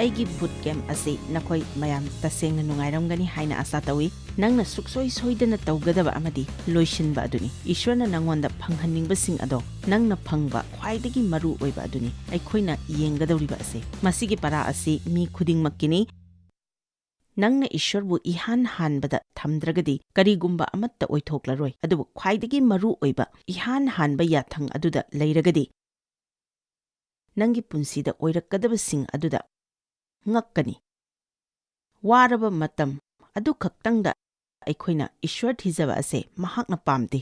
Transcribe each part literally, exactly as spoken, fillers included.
ꯑꯩꯒꯤ boot camp ꯑꯁꯤ ꯅꯈꯣꯏ ꯃꯌꯥꯝ ꯇꯁꯦꯡꯅ ꯅꯨꯡꯉꯥꯏꯔꯝꯒꯅꯤ ꯍꯥꯏꯅ ꯑꯥꯁꯥ ꯇꯧꯏ꯫ ꯅꯪꯅ ꯁꯨꯛꯁꯣꯏ ꯁꯣꯏꯗꯅ ꯇꯧꯒꯗꯕ ꯑꯃꯗꯤ ꯂꯣꯏꯁꯤꯟꯕ ꯑꯗꯨꯅꯤ꯫ ꯏꯁ꯭ꯋꯔꯅ ꯅꯉꯣꯟꯗ ꯐꯪꯍꯟꯅꯤꯡꯕꯁꯤꯡ ꯑꯗꯣ ꯅꯪꯅ ꯐꯪꯕ ꯈ꯭ꯋꯥꯏꯗꯒꯤ ꯃꯔꯨ ꯑꯣꯏꯕ ꯑꯗꯨꯅꯤ꯫ ꯑꯩꯈꯣꯏꯅ ꯌꯦꯡꯒꯗꯧꯔꯤꯕ ꯑꯁꯤ, ꯃꯁꯤꯒꯤ ꯄꯔꯥ ꯑꯁꯤ ꯃꯤ ꯈꯨꯗꯤꯡꯃꯛꯀꯤꯅꯤ꯫ ꯅꯪꯅ ꯏꯁ꯭ꯋꯔꯕꯨ ꯏꯍꯥꯟ ꯍꯥꯟꯕꯗ ꯊꯝꯗ꯭ꯔꯒꯗꯤ ꯀꯔꯤꯒꯨꯝꯕ ꯑꯃꯠꯇ ꯑꯣꯏꯊꯣꯛꯂꯔꯣꯏ꯫ ꯑꯗꯨꯕꯨ ꯈ꯭ꯋꯥꯏꯗꯒꯤ ꯃꯔꯨ ꯑꯣꯏꯕ ꯏꯍꯥꯟ ꯍꯥꯟꯕ ꯌꯥꯊꯪ ꯑꯗꯨꯗ ꯂꯩꯔꯒꯗꯤ, ꯅꯪꯒꯤ ꯄꯨꯟꯁꯤꯗ ꯑꯣꯏꯔꯛꯀꯗꯕꯁꯤꯡ ꯑꯗꯨꯗ ꯉꯛꯀꯅꯤ꯫ ꯋꯥꯔꯕ ꯃꯇꯝ ꯑꯗꯨꯈꯛꯇꯪꯗ ꯑꯩꯈꯣꯏꯅ ꯏꯁ꯭ꯋꯔ ꯊꯤꯖꯕ ꯑꯁꯦ ꯃꯍꯥꯛꯅ ꯄꯥꯝꯗꯦ꯫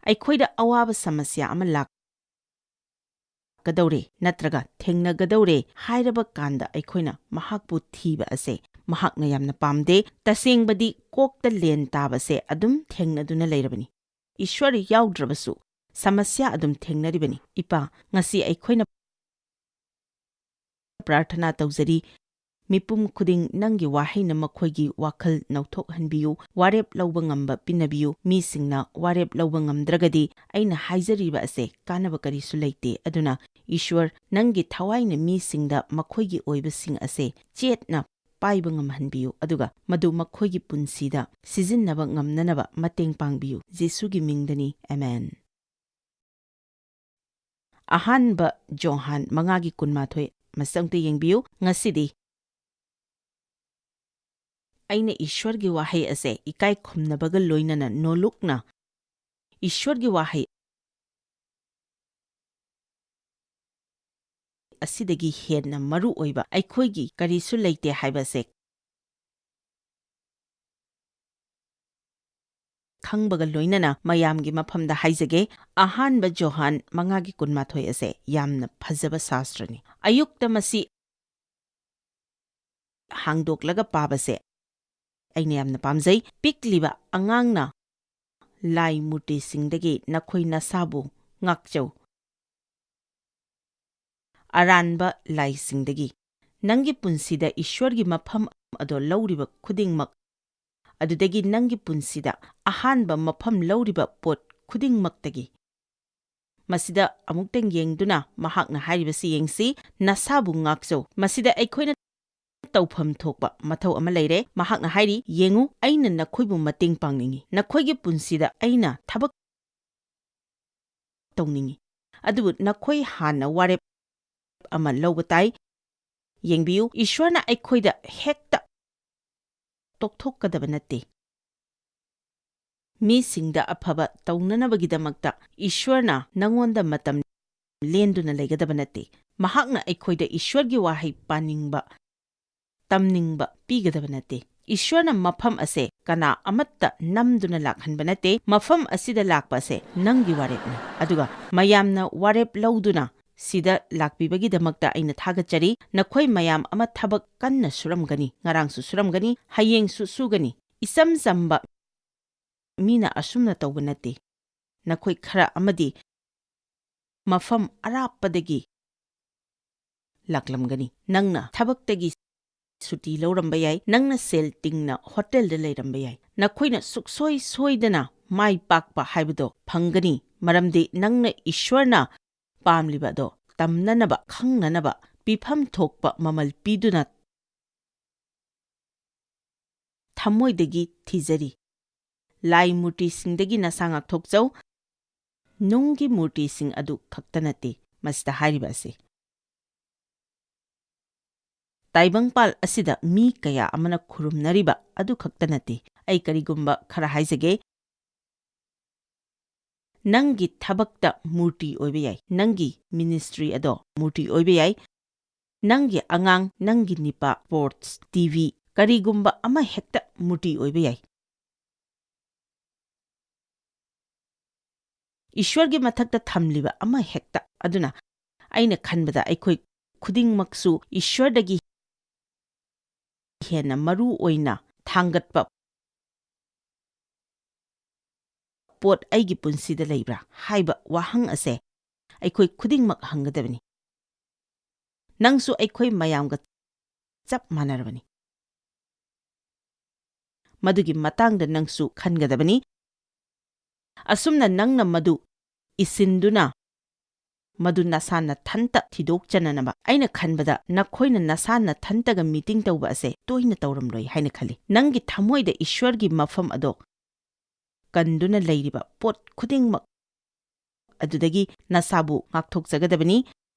ꯑꯩꯈꯣꯏꯗ ꯑꯋꯥꯕ ꯁꯃꯁ꯭ꯌꯥ ꯑꯃ ꯂꯥꯛꯀꯗꯧꯔꯦ ꯅꯠꯇ꯭ꯔꯒ ꯊꯦꯡꯅꯒꯗꯧꯔꯦ ꯍꯥꯏꯔꯕ ꯀꯥꯟꯗ ꯑꯩꯈꯣꯏꯅ ꯃꯍꯥꯛꯄꯨ ꯊꯤꯕ ꯑꯁꯦ ꯃꯍꯥꯛꯅ ꯌꯥꯝꯅ ꯄꯥꯝꯗꯦ꯫ ꯇꯁꯦꯡꯕꯗꯤ ꯀꯣꯛꯇ ꯂꯦꯟ ꯇꯥꯕꯁꯦ ꯑꯗꯨꯝ ꯊꯦꯡꯅꯗꯨꯅ ꯂꯩꯔꯕꯅꯤ꯫ ꯏꯁ꯭ꯋꯔ ꯌꯥꯎꯗ꯭ꯔꯕꯁꯨ ꯁꯃꯁ꯭ꯌꯥ ꯑꯗꯨꯝ ꯊꯦꯡꯅꯔꯤꯕꯅꯤ꯫ ꯏꯄꯥ, ꯉꯁꯤ ꯑꯩꯈꯣꯏꯅ ꯄ꯭ꯔꯥꯔꯊꯅꯥ ꯇꯧꯖꯔꯤ꯫ ꯃꯤꯄꯨꯝ ꯈꯨꯗꯤꯡ ꯅꯪꯒꯤ ꯋꯥꯍꯩꯅ ꯃꯈꯣꯏꯒꯤ ꯋꯥꯈꯜ ꯅꯧꯊꯣꯛꯍꯟꯕꯤꯌꯨ, ꯋꯥꯔꯦꯞ ꯂꯧꯕ ꯉꯝꯕ ꯄꯤꯅꯕꯤꯌꯨ꯫ ꯃꯤꯁꯤꯡꯅ ꯋꯥꯔꯦꯞ ꯂꯧꯕ ꯉꯝꯗ꯭ꯔꯒꯗꯤ ꯑꯩꯅ ꯍꯥꯏꯖꯔꯤꯕ ꯑꯁꯦ ꯀꯥꯟꯅꯕ ꯀꯔꯤꯁꯨ ꯂꯩꯇꯦ꯫ ꯑꯗꯨꯅ ꯏꯁ꯭ꯋꯔ, ꯅꯪꯒꯤ ꯊꯋꯥꯏꯅ ꯃꯤꯁꯤꯡꯗ ꯃꯈꯣꯏꯒꯤ ꯑꯣꯏꯕꯁꯤꯡ ꯑꯁꯦ ꯆꯦꯠꯅ ꯄꯥꯏꯕ ꯉꯝꯍꯟꯕꯤꯌꯨ, ꯑꯗꯨꯒ ꯃꯗꯨ ꯃꯈꯣꯏꯒꯤ ꯄꯨꯟꯁꯤꯗ ꯁꯤꯖꯤꯟꯅꯕ ꯉꯝꯅꯅꯕ ꯃꯇꯦꯡ ꯄꯥꯡꯕꯤꯌꯨ꯫ ꯖꯤꯁꯨꯒꯤ ꯃꯤꯡꯗꯅꯤ, ꯑꯃꯦꯟ꯫ ꯑꯍꯥꯟꯕ ꯖꯣꯍꯥꯟ ꯃꯉꯥꯒꯤ ꯀꯨꯟꯃꯥꯊꯣꯏ ꯃꯁꯤ ꯑꯃꯨꯛꯇ ꯌꯦꯡꯕꯤꯌꯨ꯫ ꯉꯁꯤꯗꯤ ꯑꯩꯅ ꯏꯁ꯭ꯋꯔꯒꯤ ꯋꯥꯍꯩ ꯑꯁꯦ ꯏꯀꯥꯏ ꯈꯨꯝꯅꯕꯒ ꯂꯣꯏꯅꯅ ꯅꯣꯂꯨꯛꯅ ꯏꯁ꯭ꯋꯔꯒꯤ ꯋꯥꯍꯩ ꯑꯁꯤꯗꯒꯤ ꯍꯦꯟꯅ ꯃꯔꯨ ꯑꯣꯏꯕ ꯑꯩꯈꯣꯏꯒꯤ ꯀꯔꯤꯁꯨ ꯂꯩꯇꯦ ꯍꯥꯏꯕꯁꯦ ꯈꯪꯕꯒ ꯂꯣꯏꯅꯅ ꯃꯌꯥꯝꯒꯤ ꯃꯐꯝꯗ ꯍꯥꯏꯖꯒꯦ, ꯑꯍꯥꯟꯕ ꯖꯣꯍꯥꯟ ꯃꯉꯥꯒꯤ ꯀꯨꯟꯃꯥꯊꯣꯏ ꯑꯁꯦ ꯌꯥꯝꯅ ꯐꯖꯕ ꯁꯥꯁꯇ꯭ꯔꯅꯤ꯫ ꯑꯌꯨꯛꯇ ꯃꯁꯤ ꯍꯥꯡꯗꯣꯛꯂꯒ ꯄꯥꯕꯁꯦ ꯑꯩꯅ ꯌꯥꯝꯅ ꯄꯥꯝꯖꯩ꯫ ꯄꯤꯛꯂꯤꯕ ꯑꯉꯥꯡꯅ ꯂꯥꯏ ꯃꯨꯔꯇꯤꯁꯤꯡꯗꯒꯤ ꯅꯈꯣꯏ ꯅꯁꯥꯕꯨ ꯉꯥꯛꯆꯧ꯫ ꯑꯔꯥꯟꯕ ꯂꯥꯏꯁꯤꯡꯗꯒꯤ ꯅꯪꯒꯤ ꯄꯨꯟꯁꯤꯗ ꯏꯁ꯭ꯋꯔꯒꯤ ꯃꯐꯝ ꯑꯗꯣ ꯂꯧꯔꯤꯕ ꯈꯨꯗꯤꯡꯃꯛ, ꯑꯗꯨꯗꯒꯤ ꯅꯪꯒꯤ ꯄꯨꯟꯁꯤꯗ ꯑꯍꯥꯟꯕ ꯃꯐꯝ ꯂꯧꯔꯤꯕ ꯄꯣꯠ ꯈꯨꯗꯤꯡꯃꯛꯇꯒꯤ꯫ ꯃꯁꯤꯗ ꯑꯃꯨꯛꯇꯪ ꯌꯦꯡꯗꯨꯅ ꯃꯍꯥꯛꯅ ꯍꯥꯏꯔꯤꯕꯁꯤ ꯌꯦꯡꯁꯤ, ꯅꯁꯥꯕꯨ ꯉꯥꯛꯆꯧ꯫ ꯃꯁꯤꯗ ꯑꯩꯈꯣꯏꯅ ꯇꯧꯐꯝ ꯊꯣꯛꯄ ꯃꯊꯧ ꯑꯃ ꯂꯩꯔꯦ꯫ ꯃꯍꯥꯛꯅ ꯍꯥꯏꯔꯤ, "ꯌꯦꯡꯉꯨ, ꯑꯩꯅ ꯅꯈꯣꯏꯕꯨ ꯃꯇꯦꯡ ꯄꯥꯡꯅꯤꯡꯏ꯫ ꯅꯈꯣꯏꯒꯤ ꯄꯨꯟꯁꯤꯗ ꯑꯩꯅ ꯊꯕꯛ ꯇꯧꯅꯤꯡꯏ꯫ ꯑꯗꯨꯕꯨ ꯅꯈꯣꯏ ꯍꯥꯟꯅ ꯋꯥꯔꯦꯞ ꯑꯃ ꯂꯧꯕ ꯇꯥꯏ꯫ ꯌꯦꯡꯕꯤꯌꯨ, ꯏꯁ꯭ꯋꯔꯅ ꯑꯩꯈꯣꯏꯗ ꯍꯦꯛꯇ ꯇꯣꯛꯊꯣꯛꯀꯗꯕ ꯅꯠꯇꯦ꯫ ꯃꯤꯁꯤꯡꯗ ꯑꯐꯕ ꯇꯧꯅꯅꯕꯒꯤꯗꯃꯛꯇ ꯏꯁ꯭ꯋꯔꯅ ꯅꯉꯣꯟꯗ ꯃꯇꯝ ꯂꯦꯟꯗꯨꯅ ꯂꯩꯒꯗꯕ ꯅꯠꯇꯦ꯫ ꯃꯍꯥꯛꯅ ꯑꯩꯈꯣꯏꯗ ꯏꯁ꯭ꯋꯔꯒꯤ ꯋꯥꯍꯩ ꯄꯥꯅꯤꯡꯕ, ꯇꯝꯅꯤꯡꯕ ꯄꯤꯒꯗꯕ ꯅꯠꯇꯦ꯫ ꯏꯁ꯭ꯋꯔꯅ ꯃꯐꯝ ꯑꯁꯦ ꯀꯅꯥ ꯑꯃꯠꯇ ꯅꯝꯗꯨꯅ ꯂꯥꯛꯍꯟꯕ ꯅꯠꯇꯦ꯫ ꯃꯐꯝ ꯑꯁꯤꯗ ꯂꯥꯛꯄ ꯑꯁꯦ ꯅꯪꯒꯤ ꯋꯥꯔꯦꯞꯅꯤ꯫ ꯑꯗꯨꯒ ꯃꯌꯥꯝꯅ ꯋꯥꯔꯦꯞ ꯂꯧꯗꯨꯅ ꯁꯤꯗ ꯂꯥꯛꯄꯤꯕꯒꯤꯗꯃꯛꯇ ꯑꯩꯅ ꯊꯥꯒꯠꯆꯔꯤ꯫ ꯅꯈꯣꯏ ꯃꯌꯥꯝ ꯑꯃ ꯊꯕꯛ ꯀꯟꯅ ꯁꯨꯔꯝꯒꯅꯤ, ꯉꯔꯥꯡꯁꯨ ꯁꯨꯔꯝꯒꯅꯤ, ꯍꯌꯦꯡꯁꯨ ꯁꯨꯒꯅꯤ꯫ ꯏꯆꯝ ꯆꯝꯕ ꯃꯤꯅ ꯑꯁꯨꯝꯅ ꯇꯧꯕ ꯅꯠꯇꯦ꯫ ꯅꯈꯣꯏ ꯈꯔ ꯑꯃꯗꯤ ꯃꯐꯝ ꯑꯔꯥꯞꯄꯗꯒꯤ ꯂꯥꯛꯂꯝꯒꯅꯤ꯫ ꯅꯪꯅ ꯊꯕꯛꯇꯒꯤ ꯁꯨꯇꯤ ꯂꯧꯔꯝꯕ ꯌꯥꯏ, ꯅꯪꯅ ꯁꯦꯜ ꯇꯤꯡꯅ ꯍꯣꯇꯦꯜꯗ ꯂꯩꯔꯝꯕ ꯌꯥꯏ꯫ ꯅꯈꯣꯏꯅ ꯁꯨꯛꯁꯣꯏ ꯁꯣꯏꯗꯅ ꯃꯥꯏ ꯄꯥꯛꯄ ꯍꯥꯏꯕꯗꯣ ꯐꯪꯒꯅꯤ, ꯃꯔꯝꯗꯤ ꯅꯪꯅ ꯏꯁ꯭ꯋꯔꯅ ꯄꯥꯝꯂꯤꯕ ꯑꯗꯣ ꯇꯝꯅꯅꯕ, ꯈꯪꯅꯅꯕ ꯄꯤꯐꯝ ꯊꯣꯛꯄ ꯃꯃꯜ ꯄꯤꯗꯨꯅ ꯊꯃꯣꯏꯗꯒꯤ ꯊꯤꯖꯔꯤ꯫ ꯂꯥꯏ ꯃꯨꯔꯇꯤꯁꯤꯡꯗꯒꯤ ꯅꯁꯥ ꯉꯥꯛꯊꯣꯛꯆꯧ꯫ ꯅꯨꯡꯒꯤ ꯃꯨꯔꯇꯤꯁꯤꯡ ꯑꯗꯨ ꯈꯛꯇ ꯅꯠꯇꯦ ꯃꯁꯤꯗ ꯍꯥꯏꯔꯤꯕ ꯑꯁꯤ꯫ ꯇꯥꯏꯕꯪꯄꯥꯜ ꯑꯁꯤꯗ ꯃꯤ ꯀꯌꯥ ꯑꯃꯅ ꯈꯨꯔꯨꯝꯅꯔꯤꯕ ꯑꯗꯨ ꯈꯛꯇ ꯅꯠꯇꯦ꯫ ꯑꯩ ꯀꯔꯤꯒꯨꯝꯕ ꯈꯔ ꯍꯥꯏꯖꯒꯦ꯫ ꯅꯪꯒꯤ ꯊꯕꯛꯇ ꯃꯨꯔꯇꯤ ꯑꯣꯏꯕ ꯌꯥꯏ, ꯅꯪꯒꯤ ꯃꯤꯅꯤꯁꯇ꯭ꯔꯤ ꯑꯗꯣ ꯃꯨꯔꯇꯤ ꯑꯣꯏꯕ ꯌꯥꯏ, ꯅꯪꯒꯤ ꯑꯉꯥꯡ, ꯅꯪꯒꯤ ꯅꯤꯄꯥ, ꯁ꯭ꯄꯣꯔꯠꯁ, ꯇꯤ ꯚꯤ, ꯀꯔꯤꯒꯨꯝꯕ ꯑꯃ ꯍꯦꯛꯇ ꯃꯨꯔꯇꯤ ꯑꯣꯏꯕ ꯌꯥꯏ꯫ ꯏꯁ꯭ꯋꯔꯒꯤ ꯃꯊꯛꯇ ꯊꯝꯂꯤꯕ ꯑꯃ ꯍꯦꯛꯇ꯫ ꯑꯗꯨꯅ ꯑꯩꯅ ꯈꯟꯕꯗ ꯑꯩꯈꯣꯏ ꯈꯨꯗꯤꯡꯃꯛꯁꯨ ꯏꯁ꯭ꯋꯔꯗꯒꯤ ꯍꯦꯟꯅ ꯃꯔꯨ ꯑꯣꯏꯅ ꯊꯥꯡꯒꯠꯄ ꯄꯣꯠ ꯑꯩꯒꯤ ꯄꯨꯟꯁꯤꯗ ꯂꯩꯕ꯭ꯔꯥ ꯍꯥꯏꯕ ꯋꯥꯍꯪ ꯑꯁꯦ ꯑꯩꯈꯣꯏ ꯈꯨꯗꯤꯡꯃꯛ ꯍꯪꯒꯗꯕꯅꯤ꯫ ꯅꯪꯁꯨ ꯑꯩꯈꯣꯏ ꯃꯌꯥꯝꯒ ꯆꯞ ꯃꯥꯟꯅꯔꯕꯅꯤ꯫ ꯃꯗꯨꯒꯤ ꯃꯇꯥꯡꯗ ꯅꯪꯁꯨ ꯈꯟꯒꯗꯕꯅꯤ꯫ ꯑꯁꯨꯝꯅ ꯅꯪꯅ ꯃꯗꯨ ꯏꯁꯤꯟꯗꯨꯅ ꯃꯗꯨ ꯅꯁꯥ ꯅꯊꯟꯇ ꯊꯤꯗꯣꯛꯆꯅꯅꯕ꯫ ꯑꯩꯅ ꯈꯟꯕꯗ ꯅꯈꯣꯏꯅ ꯅꯁꯥ ꯅꯊꯟꯇꯒ ꯃꯤꯇꯤꯡ ꯇꯧꯕ ꯑꯁꯦ ꯇꯣꯏꯅ ꯇꯧꯔꯝꯂꯣꯏ ꯍꯥꯏꯅ ꯈꯜꯂꯤ꯫ ꯅꯪꯒꯤ ꯊꯃꯣꯏꯗ ꯏꯁ꯭ꯋꯔꯒꯤ ꯃꯐꯝ ꯑꯗꯣ ꯀꯟꯗꯨꯅ ꯂꯩꯔꯤꯕ ꯄꯣꯠ ꯈꯨꯗꯤꯡꯃꯛ ꯑꯗꯨꯗꯒꯤ ꯅꯁꯥꯕꯨ ꯉꯥꯛꯊꯣꯛꯆꯒꯗꯕꯅꯤ꯫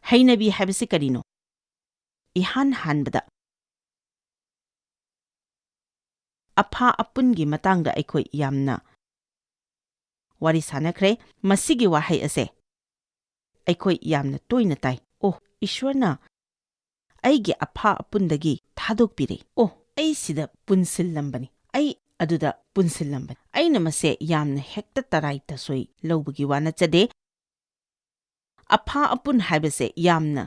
ꯍꯩꯅꯕꯤ ꯍꯥꯏꯕꯁꯤ ꯀꯔꯤꯅꯣ? ꯏꯍꯥꯟ ꯍꯥꯟꯕꯗ, ꯑꯐꯥ ꯑꯄꯨꯟꯒꯤ ꯃꯇꯥꯡꯗ ꯑꯩꯈꯣꯏ ꯌꯥꯝꯅ ꯋꯥꯔꯤ ꯁꯥꯅꯈ꯭ꯔꯦ꯫ ꯃꯁꯤꯒꯤ ꯋꯥꯍꯩ ꯑꯁꯦ ꯑꯩꯈꯣꯏ ꯌꯥꯝꯅ ꯇꯣꯏꯅ ꯇꯥꯏ꯫ "ꯑꯣ, ꯏꯁ꯭ꯋꯔꯅ ꯑꯩꯒꯤ ꯑꯐꯥ ꯑꯄꯨꯟꯗꯒꯤ ꯊꯥꯗꯣꯛꯄꯤꯔꯦ꯫ ꯑꯣ, ꯑꯩ ꯁꯤꯗ ꯄꯨꯟꯁꯤꯜꯂꯝꯕꯅꯤ꯫ ꯑꯩ ꯑꯗꯨꯗ ꯄꯨꯟꯁꯤꯜꯂꯝꯕꯅꯤ꯫ ꯑꯩꯅ ꯃꯁꯦ ꯌꯥꯝꯅ ꯍꯦꯛꯇ ꯇꯔꯥꯏ ꯇꯁꯣꯏ ꯂꯧꯕꯒꯤ ꯋꯥ ꯅꯠꯆꯗꯦ꯫ ꯑꯐꯥ ꯑꯄꯨꯟ ꯍꯥꯏꯕꯁꯦ ꯌꯥꯝꯅ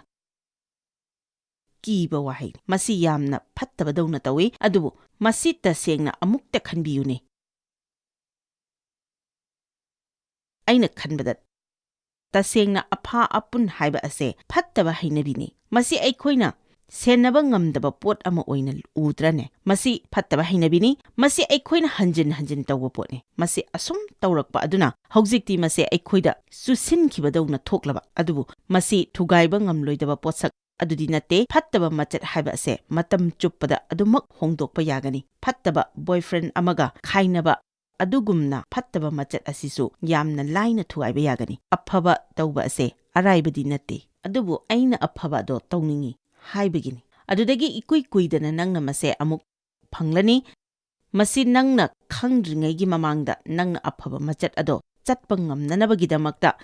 ꯀꯤꯕ ꯋꯥꯍꯩꯅꯤ꯫ ꯃꯁꯤ ꯌꯥꯝꯅ ꯐꯠꯇꯕꯗꯧꯅ ꯇꯧꯏ, ꯑꯗꯨꯕꯨ ꯃꯁꯤ ꯇꯁꯦꯡꯅ ꯑꯃꯨꯛꯇ ꯈꯟꯕꯤꯌꯨꯅꯦ꯫ ꯑꯩꯅ ꯈꯟꯕꯗ ꯇꯁꯦꯡꯅ ꯑꯐꯥ ꯑꯄꯨꯟ ꯍꯥꯏꯕ ꯑꯁꯦ ꯐꯠꯇꯕ ꯍꯩꯅꯕꯤꯅꯤ꯫ ꯃꯁꯤ ꯑꯩꯈꯣꯏꯅ ꯁꯦꯟꯅꯕ ꯉꯝꯗꯕ ꯄꯣꯠ ꯑꯃ ꯑꯣꯏꯅ ꯎꯗ꯭ꯔꯅꯦ? ꯃꯁꯤ ꯐꯠꯇꯕ ꯍꯩꯅꯕꯤꯅꯤ꯫ ꯃꯁꯤ ꯑꯩꯈꯣꯏꯅ ꯍꯟꯖꯤꯟ ꯍꯟꯖꯤꯟ ꯇꯧꯕ ꯄꯣꯠꯅꯤ꯫ ꯃꯁꯤ ꯑꯁꯨꯝ ꯇꯧꯔꯛꯄ ꯑꯗꯨꯅ ꯍꯧꯖꯤꯛꯇꯤ ꯃꯁꯤ ꯑꯩꯈꯣꯏꯗ ꯆꯨꯁꯤꯟꯈꯤꯕꯗꯧꯅ ꯊꯣꯛꯂꯕ, ꯑꯗꯨꯕꯨ ꯃꯁꯤ ꯊꯨꯒꯥꯏꯕ ꯉꯝꯂꯣꯏꯗꯕ ꯄꯣꯠꯁꯛ ꯑꯗꯨꯗꯤ ꯅꯠꯇꯦ꯫ ꯐꯠꯇꯕ ꯃꯆꯠ ꯍꯥꯏꯕ ꯑꯁꯦ ꯃꯇꯝ ꯆꯨꯞꯄꯗ ꯑꯗꯨꯃꯛ ꯍꯣꯡꯗꯣꯛꯄ ꯌꯥꯒꯅꯤ꯫ ꯐꯠꯇꯕ boyfriend ꯑꯃꯒ ꯈꯥꯏꯅꯕ ꯑꯗꯨꯒꯨꯝꯅ ꯐꯠꯇꯕ ꯃꯆꯠ ꯑꯁꯤꯁꯨ ꯌꯥꯝꯅ ꯂꯥꯏꯅ ꯊꯨꯒꯥꯏꯕ ꯌꯥꯒꯅꯤ꯫ ꯑꯐꯕ ꯇꯧꯕ ꯑꯁꯦ ꯑꯔꯥꯏꯕꯗꯤ ꯅꯠꯇꯦ, ꯑꯗꯨꯕꯨ ꯑꯩꯅ ꯑꯐꯕ ꯑꯗꯣ ꯇꯧꯅꯤꯡꯏ ꯍꯥꯏꯕꯒꯤꯅꯤ꯫ ꯑꯗꯨꯗꯒꯤ ꯏꯀꯨꯏ ꯀꯨꯏꯗꯅ ꯅꯪꯅ ꯃꯁꯦ ꯑꯃꯨꯛ ꯐꯪꯂꯅꯤ꯫ ꯃꯁꯤ ꯅꯪꯅ ꯈꯪꯗ꯭ꯔꯤꯉꯩꯒꯤ ꯃꯃꯥꯡꯗ ꯅꯪꯅ ꯑꯐꯕ ꯃꯆꯠ ꯑꯗꯣ ꯆꯠꯄ ꯉꯝꯅꯅꯕꯒꯤꯗꯃꯛꯇ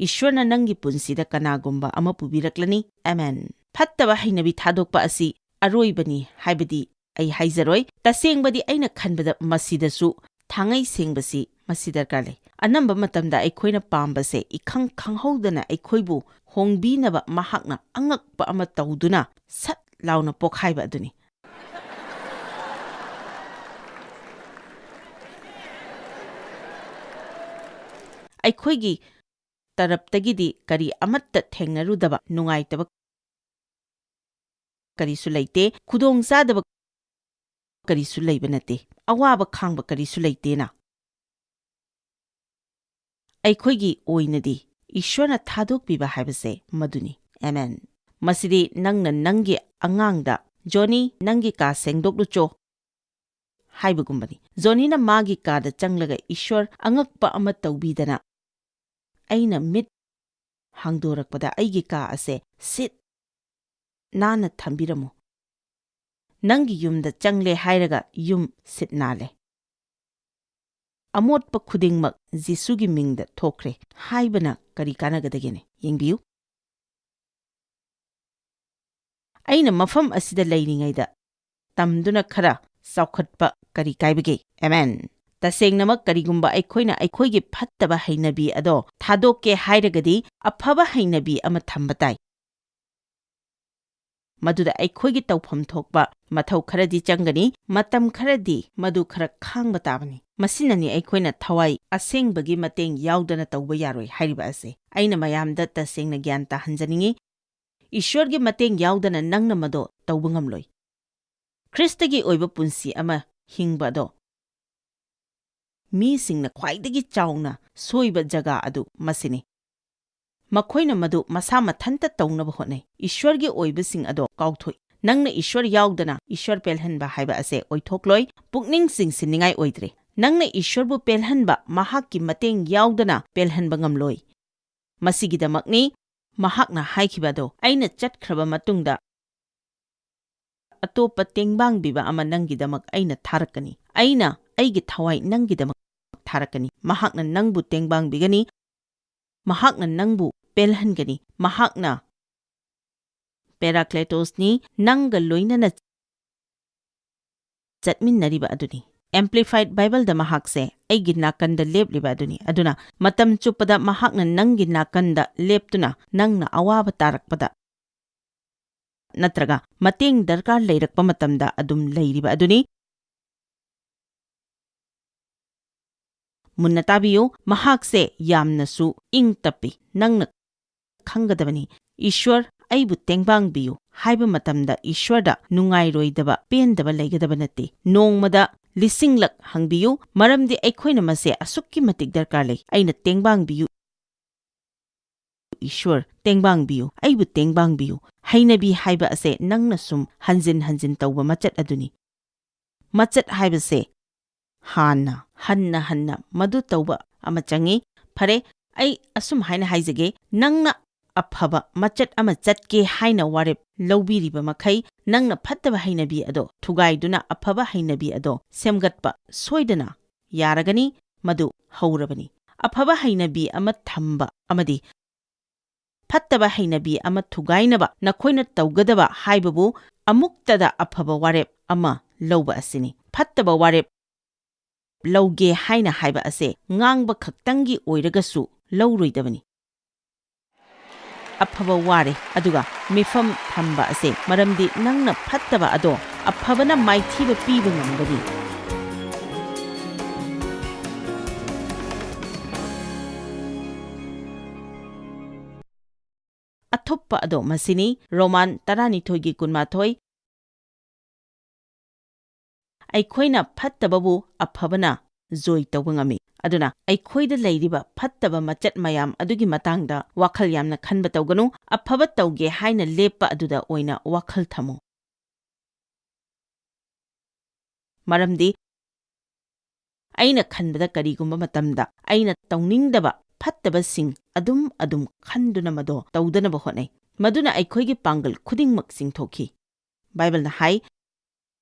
ꯏꯁ꯭ꯋꯔꯅ ꯅꯪꯒꯤ ꯄꯨꯟꯁꯤꯗ ꯀꯅꯥꯒꯨꯝꯕ ꯑꯃ ꯄꯨꯕꯤꯔꯛꯂꯅꯤ꯫ ꯑꯃꯦꯟ꯫ ꯐꯠꯇꯕ ꯍꯩꯅꯕꯤ ꯊꯥꯗꯣꯛꯄ ꯑꯁꯤ ꯑꯔꯣꯏꯕꯅꯤ ꯍꯥꯏꯕꯗꯤ ꯑꯩ ꯍꯥꯏꯖꯔꯣꯏ꯫ ꯇꯁꯦꯡꯕꯗꯤ ꯑꯩꯅ ꯈꯟꯕꯗ ꯃꯁꯤꯗꯁꯨ ꯊꯥꯡꯉꯩ ꯁꯦꯡꯕꯁꯤ ꯃꯁꯤ ꯗꯔꯀꯥꯔ ꯂꯩ꯫ ꯑꯅꯝꯕ ꯃꯇꯝꯗ ꯑꯩꯈꯣꯏꯅ ꯄꯥꯝꯕꯁꯦ ꯏꯈꯪ ꯈꯪꯍꯧꯗꯅ ꯑꯩꯈꯣꯏꯕꯨ ꯍꯣꯡꯕꯤꯅꯕ ꯃꯍꯥꯛꯅ ꯑꯉꯛꯄ ꯑꯃ ꯇꯧꯗꯨꯅ ꯁꯠ ꯂꯥꯎꯅ ꯄꯣꯛꯈꯥꯏꯕ ꯑꯗꯨꯅꯤ꯫ ꯑꯩꯈꯣꯏꯒꯤ ꯇꯔꯞꯇꯒꯤꯗꯤ ꯀꯔꯤ ꯑꯃꯠꯇ ꯊꯦꯡꯅꯔꯨꯗꯕ ꯅꯨꯡꯉꯥꯏꯇꯕ ꯀꯔꯤꯁꯨ ꯂꯩꯇꯦ, ꯈꯨꯗꯣꯡ ꯆꯥꯗꯕ ꯀꯔꯤꯁꯨ ꯂꯩꯕ ꯅꯠꯇꯦ, ꯑꯋꯥꯕ ꯈꯥꯡꯕ ꯀꯔꯤꯁꯨ ꯂꯩꯇꯦꯅ꯫ ꯑꯩꯈꯣꯏꯒꯤ ꯑꯣꯏꯅꯗꯤ ꯏꯁ꯭ꯋꯔꯅ ꯊꯥꯗꯣꯛꯄꯤꯕ ꯍꯥꯏꯕꯁꯦ ꯃꯗꯨꯅꯤ꯫ ꯑꯦꯃꯦꯟ꯫ ꯃꯁꯤꯗꯤ ꯅꯪꯅ ꯅꯪꯒꯤ ꯑꯉꯥꯡꯗ, "ꯖꯣꯅꯤ, ꯅꯪꯒꯤ ꯀꯥ ꯁꯦꯡꯗꯣꯛꯂꯨꯆꯣ" ꯍꯥꯏꯕꯒꯨꯝꯕꯅꯤ꯫ ꯖꯣꯅꯤꯅ ꯃꯥꯒꯤ ꯀꯥꯗ ꯆꯪꯂꯒ ꯏꯁ꯭ꯋꯔ ꯑꯉꯛꯄ ꯑꯃ ꯇꯧꯕꯤꯗꯅ, "ꯑꯩꯅ ꯃꯤꯠ ꯍꯥꯡꯗꯣꯔꯛꯄꯗ ꯑꯩꯒꯤ ꯀꯥ ꯑꯁꯦ ꯁꯤꯠ ꯅꯥꯟꯅ ꯊꯝꯕꯤꯔꯝꯃꯨ꯫ ꯅꯪꯒꯤ ꯌꯨꯝꯗ ꯆꯪꯂꯦ ꯍꯥꯏꯔꯒ ꯌꯨꯝ ꯁꯤꯠ ꯅꯥꯜꯂꯦ꯫ ꯑꯃꯣꯠꯄ ꯈꯨꯗꯤꯡꯃꯛ ꯖꯤꯁꯨꯒꯤ ꯃꯤꯡꯗ ꯊꯣꯛꯈ꯭ꯔꯦ" ꯍꯥꯏꯕꯅ ꯀꯔꯤ ꯀꯥꯟꯅꯒꯗꯒꯦꯅꯦ? ꯌꯦꯡꯕꯤꯌꯨ꯫ ꯑꯩꯅ ꯃꯐꯝ ꯑꯁꯤꯗ ꯂꯩꯔꯤꯉꯩꯗ ꯇꯝꯗꯨꯅ ꯈꯔ ꯆꯥꯎꯈꯠꯄ ꯀꯔꯤ ꯀꯥꯏꯕꯒꯦ? ꯑꯦꯃꯦꯟ꯫ ꯇꯁꯦꯡꯅꯃꯛ, ꯀꯔꯤꯒꯨꯝꯕ ꯑꯩꯈꯣꯏꯅ ꯑꯩꯈꯣꯏꯒꯤ ꯐꯠꯇꯕ ꯍꯩꯅꯕꯤ ꯑꯗꯣ ꯊꯥꯗꯣꯛꯀꯦ ꯍꯥꯏꯔꯒꯗꯤ, ꯑꯐꯕ ꯍꯩꯅꯕꯤ ꯑꯃ ꯊꯝꯕ ꯇꯥꯏ꯫ ꯃꯗꯨꯗ ꯑꯩꯈꯣꯏꯒꯤ ꯇꯧꯐꯝ ꯊꯣꯛꯄ ꯃꯊꯧ ꯈꯔꯗꯤ ꯆꯪꯒꯅꯤ, ꯃꯇꯝ ꯈꯔꯗꯤ ꯃꯗꯨ ꯈꯔ ꯈꯥꯡꯕ ꯇꯥꯕꯅꯤ꯫ ꯃꯁꯤꯅꯅꯤ ꯑꯩꯈꯣꯏꯅ ꯊꯋꯥꯏ ꯑꯁꯦꯡꯕꯒꯤ ꯃꯇꯦꯡ ꯌꯥꯎꯗꯅ ꯇꯧꯕ ꯌꯥꯔꯣꯏ ꯍꯥꯏꯔꯤꯕ ꯑꯁꯦ꯫ ꯑꯩꯅ ꯃꯌꯥꯝꯗ ꯇꯁꯦꯡꯅ ꯒ꯭ꯌꯥꯟ ꯇꯥꯍꯟꯖꯅꯤꯡꯏ, ꯏꯁ꯭ꯋꯔꯒꯤ ꯃꯇꯦꯡ ꯌꯥꯎꯗꯅ ꯅꯪꯅ ꯃꯗꯨ ꯇꯧꯕ ꯉꯝꯂꯣꯏ꯫ ꯈ꯭ꯔꯤꯁꯇꯒꯤ ꯑꯣꯏꯕ ꯄꯨꯟꯁꯤ ꯑꯃ ꯍꯤꯡꯕ ꯑꯗꯣ ꯃꯤꯁꯤꯡꯅ ꯈ꯭ꯋꯥꯏꯗꯒꯤ ꯆꯥꯎꯅ ꯁꯣꯏꯕ ꯖꯒꯥ ꯑꯗꯨ ꯃꯁꯤꯅꯤ꯫ ꯃꯈꯣꯏꯅ ꯃꯗꯨ ꯃꯁꯥ ꯃꯊꯟꯇ ꯇꯧꯅꯕ ꯍꯣꯠꯅꯩ꯫ ꯏꯁ꯭ꯋꯔꯒꯤ ꯑꯣꯏꯕꯁꯤꯡ ꯑꯗꯣ ꯀꯥꯎꯊꯣꯛꯏ꯫ ꯅꯪꯅ ꯏꯁ꯭ꯋꯔ ꯌꯥꯎꯗꯅ ꯏꯁ꯭ꯋꯔ ꯄꯦꯜꯍꯟꯕ ꯍꯥꯏꯕ ꯑꯁꯦ ꯑꯣꯏꯊꯣꯛꯂꯣꯏ꯫ ꯄꯨꯛꯅꯤꯡ ꯆꯤꯡꯁꯤꯟꯅꯤꯡꯉꯥꯏ ꯑꯣꯏꯗ꯭ꯔꯦ꯫ ꯅꯪꯅ ꯏꯁ꯭ꯋꯔꯕꯨ ꯄꯦꯜꯍꯟꯕ ꯃꯍꯥꯛꯀꯤ ꯃꯇꯦꯡ ꯌꯥꯎꯗꯅ ꯄꯦꯜꯍꯟꯕ ꯉꯝꯂꯣꯏ꯫ ꯃꯁꯤꯒꯤꯗꯃꯛꯅꯤ ꯃꯍꯥꯛꯅ ꯍꯥꯏꯈꯤꯕ ꯑꯗꯣ, "ꯑꯩꯅ ꯆꯠꯈ꯭ꯔꯕ ꯃꯇꯨꯡꯗ ꯑꯇꯣꯞꯄ ꯇꯦꯡꯕꯥꯡꯕꯤꯕ ꯑꯃ ꯅꯪꯒꯤꯗꯃꯛ ꯑꯩꯅ ꯊꯥꯔꯛꯀꯅꯤ꯫ ꯑꯩꯅ ꯑꯩꯒꯤ ꯊꯋꯥꯏ ꯅꯪꯒꯤꯗꯃꯛ ꯊꯥꯔꯛꯀꯅꯤ꯫ ꯃꯍꯥꯛꯅ ꯅꯪꯕꯨ ꯇꯦꯡꯕꯥꯡꯕꯤꯒꯅꯤ, ꯃꯍꯥꯛꯅ ꯅꯪꯕꯨ ꯄꯦꯜꯍꯟꯒꯅꯤ, ꯃꯍꯥꯛꯅ ꯄꯦꯔꯥꯀ꯭ꯂꯦꯇꯣꯁꯅꯤ, ꯅꯪꯒ ꯂꯣꯏꯅꯅ ꯆꯠꯃꯤꯟꯅꯔꯤꯕ ꯑꯗꯨꯅꯤ꯫ ꯑꯦꯝꯄ꯭ꯂꯤꯐꯥꯏꯗ ꯕꯥꯏꯕꯜꯗ ꯃꯍꯥꯛꯁꯦ ꯑꯩꯒꯤ ꯅꯥꯀꯟꯗ ꯂꯦꯞꯂꯤꯕ ꯑꯗꯨꯅꯤ꯫ ꯑꯗꯨꯅ ꯃꯇꯝ ꯆꯨꯞꯄꯗ ꯃꯍꯥꯛꯅ ꯅꯪꯒꯤ ꯅꯥꯀꯟꯗ ꯂꯦꯞꯇꯨꯅ ꯅꯪꯅ ꯑꯋꯥꯕ ꯇꯥꯔꯛꯄꯗ ꯅꯠꯇ꯭ꯔꯒ ꯃꯇꯦꯡ ꯗꯔꯀꯥꯔ ꯂꯩꯔꯛꯄ ꯃꯇꯝꯗ ꯑꯗꯨꯝ ꯂꯩꯔꯤꯕ ꯑꯗꯨꯅꯤ꯫ ꯃꯨꯟꯅ ꯇꯥꯕꯤꯌꯨ, ꯃꯍꯥꯛꯁꯦ ꯌꯥꯝꯅꯁꯨ ꯏꯪ ꯇꯞꯄꯤ꯫ ꯅꯪꯅ ꯈꯪꯒꯗꯕꯅꯤ, "ꯏꯁ꯭ꯋꯔ, ꯑꯩꯕꯨ ꯇꯦꯡꯕꯥꯡꯕꯤꯌꯨ" ꯍꯥꯏꯕ ꯃꯇꯝꯗ ꯏꯁ꯭ꯋꯔꯗ ꯅꯨꯡꯉꯥꯏꯔꯣꯏꯗꯕ, ꯄꯦꯟꯗꯕ ꯂꯩꯒꯗꯕ ꯅꯠꯇꯦ꯫ ꯅꯣꯡꯃꯗ ꯂꯤꯁꯤꯡꯂꯛ ꯍꯪꯕꯤꯌꯨ, ꯃꯔꯝꯗꯤ ꯑꯩꯈꯣꯏꯅ ꯃꯁꯦ ꯑꯁꯨꯛꯀꯤ ꯃꯇꯤꯛ ꯗꯔꯀꯥꯔ ꯂꯩ꯫ "ꯑꯩꯅ ꯇꯦꯡꯕꯥꯡꯕꯤꯌꯨ" "ꯏꯁ꯭ꯋꯔ, ꯇꯦꯡꯕꯥꯡꯕꯤꯌꯨ, ꯑꯩꯕꯨ ꯇꯦꯡꯕꯥꯡꯕꯤꯌꯨ"꯫ ꯍꯩꯅꯕꯤ ꯍꯥꯏꯕ ꯑꯁꯦ ꯅꯪꯅ ꯁꯨꯝ ꯍꯟꯖꯤꯟ ꯍꯟꯖꯤꯟ ꯇꯧꯕ ꯃꯆꯠ ꯑꯗꯨꯅꯤ꯫ ꯃꯆꯠ ꯍꯥꯏꯕꯁꯦ ꯍꯥꯟꯅ, ꯍꯟꯅ ꯍꯟꯅ ꯃꯗꯨ ꯇꯧꯕ ꯑꯃ ꯆꯪꯏ꯫ ꯐꯔꯦ, ꯑꯩ ꯑꯁꯨꯝ ꯍꯥꯏꯅ ꯍꯥꯏꯖꯒꯦ, ꯅꯪꯅ ꯑꯐꯕ ꯃꯆꯠ ꯑꯃ ꯆꯠꯀꯦ ꯍꯥꯏꯅ ꯋꯥꯔꯦꯞ ꯂꯧꯕꯤꯔꯤꯕ ꯃꯈꯩ, ꯅꯪꯅ ꯐꯠꯇꯕ ꯍꯩꯅꯕꯤ ꯑꯗꯣ ꯊꯨꯒꯥꯏꯗꯨꯅ ꯑꯐꯕ ꯍꯩꯅꯕꯤ ꯑꯗꯣ ꯁꯦꯝꯒꯠꯄ ꯁꯣꯏꯗꯅ ꯌꯥꯔꯒꯅꯤ꯫ ꯃꯗꯨ ꯍꯧꯔꯕꯅꯤ꯫ ꯑꯐꯕ ꯍꯩꯅꯕꯤ ꯑꯃ ꯊꯝꯕ ꯑꯃꯗꯤ ꯐꯠꯇꯕ ꯍꯩꯅꯕꯤ ꯑꯃ ꯊꯨꯒꯥꯏꯅꯕ ꯅꯈꯣꯏꯅ ꯇꯧꯒꯗꯕ ꯍꯥꯏꯕꯕꯨ ꯑꯃꯨꯛꯇꯗ ꯑꯐꯕ ꯋꯥꯔꯦꯞ ꯑꯃ ꯂꯧꯕ ꯑꯁꯤꯅꯤ꯫ ꯐꯠꯇꯕ ꯋꯥꯔꯦꯞ ꯂꯧꯒꯦ ꯍꯥꯏꯅ ꯍꯥꯏꯕ ꯑꯁꯦ ꯉꯥꯡꯕ ꯈꯛꯇꯪꯒꯤ ꯑꯣꯏꯔꯒꯁꯨ ꯂꯧꯔꯣꯏꯗꯕꯅꯤ꯫ ꯑꯐꯕ ꯋꯥꯔꯦ, ꯑꯗꯨꯒ ꯃꯤꯐꯝ ꯊꯝꯕ ꯑꯁꯦ, ꯃꯔꯝꯗꯤ ꯅꯪꯅ ꯐꯠꯇꯕ ꯑꯗꯣ ꯑꯐꯕꯅ ꯃꯥꯏꯊꯤꯕ ꯄꯤꯕ ꯉꯝꯒꯅꯤ꯫ ꯑꯊꯨꯞꯄ ꯑꯗꯣ ꯃꯁꯤꯅꯤ, ꯔꯣꯃꯥꯟ ꯇꯔꯥꯅꯤꯊꯣꯏꯒꯤ ꯀꯨꯟꯃꯥꯊꯣꯏ꯫ ꯑꯩꯈꯣꯏꯅ ꯐꯠꯇꯕꯕꯨ ꯑꯐꯕꯅ ꯖꯣꯏ ꯇꯧꯕ ꯉꯝꯃꯤ꯫ ꯑꯗꯨꯅ ꯑꯩꯈꯣꯏꯗ ꯂꯩꯔꯤꯕ ꯐꯠꯇꯕ ꯃꯆꯠ ꯃꯌꯥꯝ ꯑꯗꯨꯒꯤ ꯃꯇꯥꯡꯗ ꯋꯥꯈꯜ ꯌꯥꯝꯅ ꯈꯟꯕ ꯇꯧꯒꯅꯨ, ꯑꯐꯕ ꯇꯧꯒꯦ ꯍꯥꯏꯅ ꯂꯦꯞꯄ ꯑꯗꯨꯗ ꯑꯣꯏꯅ ꯋꯥꯈꯜ ꯊꯝꯃꯨ꯫ ꯃꯔꯝꯗꯤ ꯑꯩꯅ ꯈꯟꯕꯗ ꯀꯔꯤꯒꯨꯝꯕ ꯃꯇꯝꯗ ꯑꯩꯅ ꯇꯧꯅꯤꯡꯗꯕ ꯐꯠꯇꯕꯁꯤꯡ ꯑꯗꯨꯝ ꯑꯗꯨꯝ ꯈꯟꯗꯨꯅ ꯃꯗꯣ ꯇꯧꯗꯅꯕ ꯍꯣꯠꯅꯩ꯫ ꯃꯗꯨꯅ ꯑꯩꯈꯣꯏꯒꯤ ꯄꯥꯡꯒꯜ ꯈꯨꯗꯤꯡꯃꯛ ꯆꯤꯡꯊꯣꯛꯈꯤ꯫ ꯕꯥꯏꯕꯜꯅ ꯍꯥꯏ,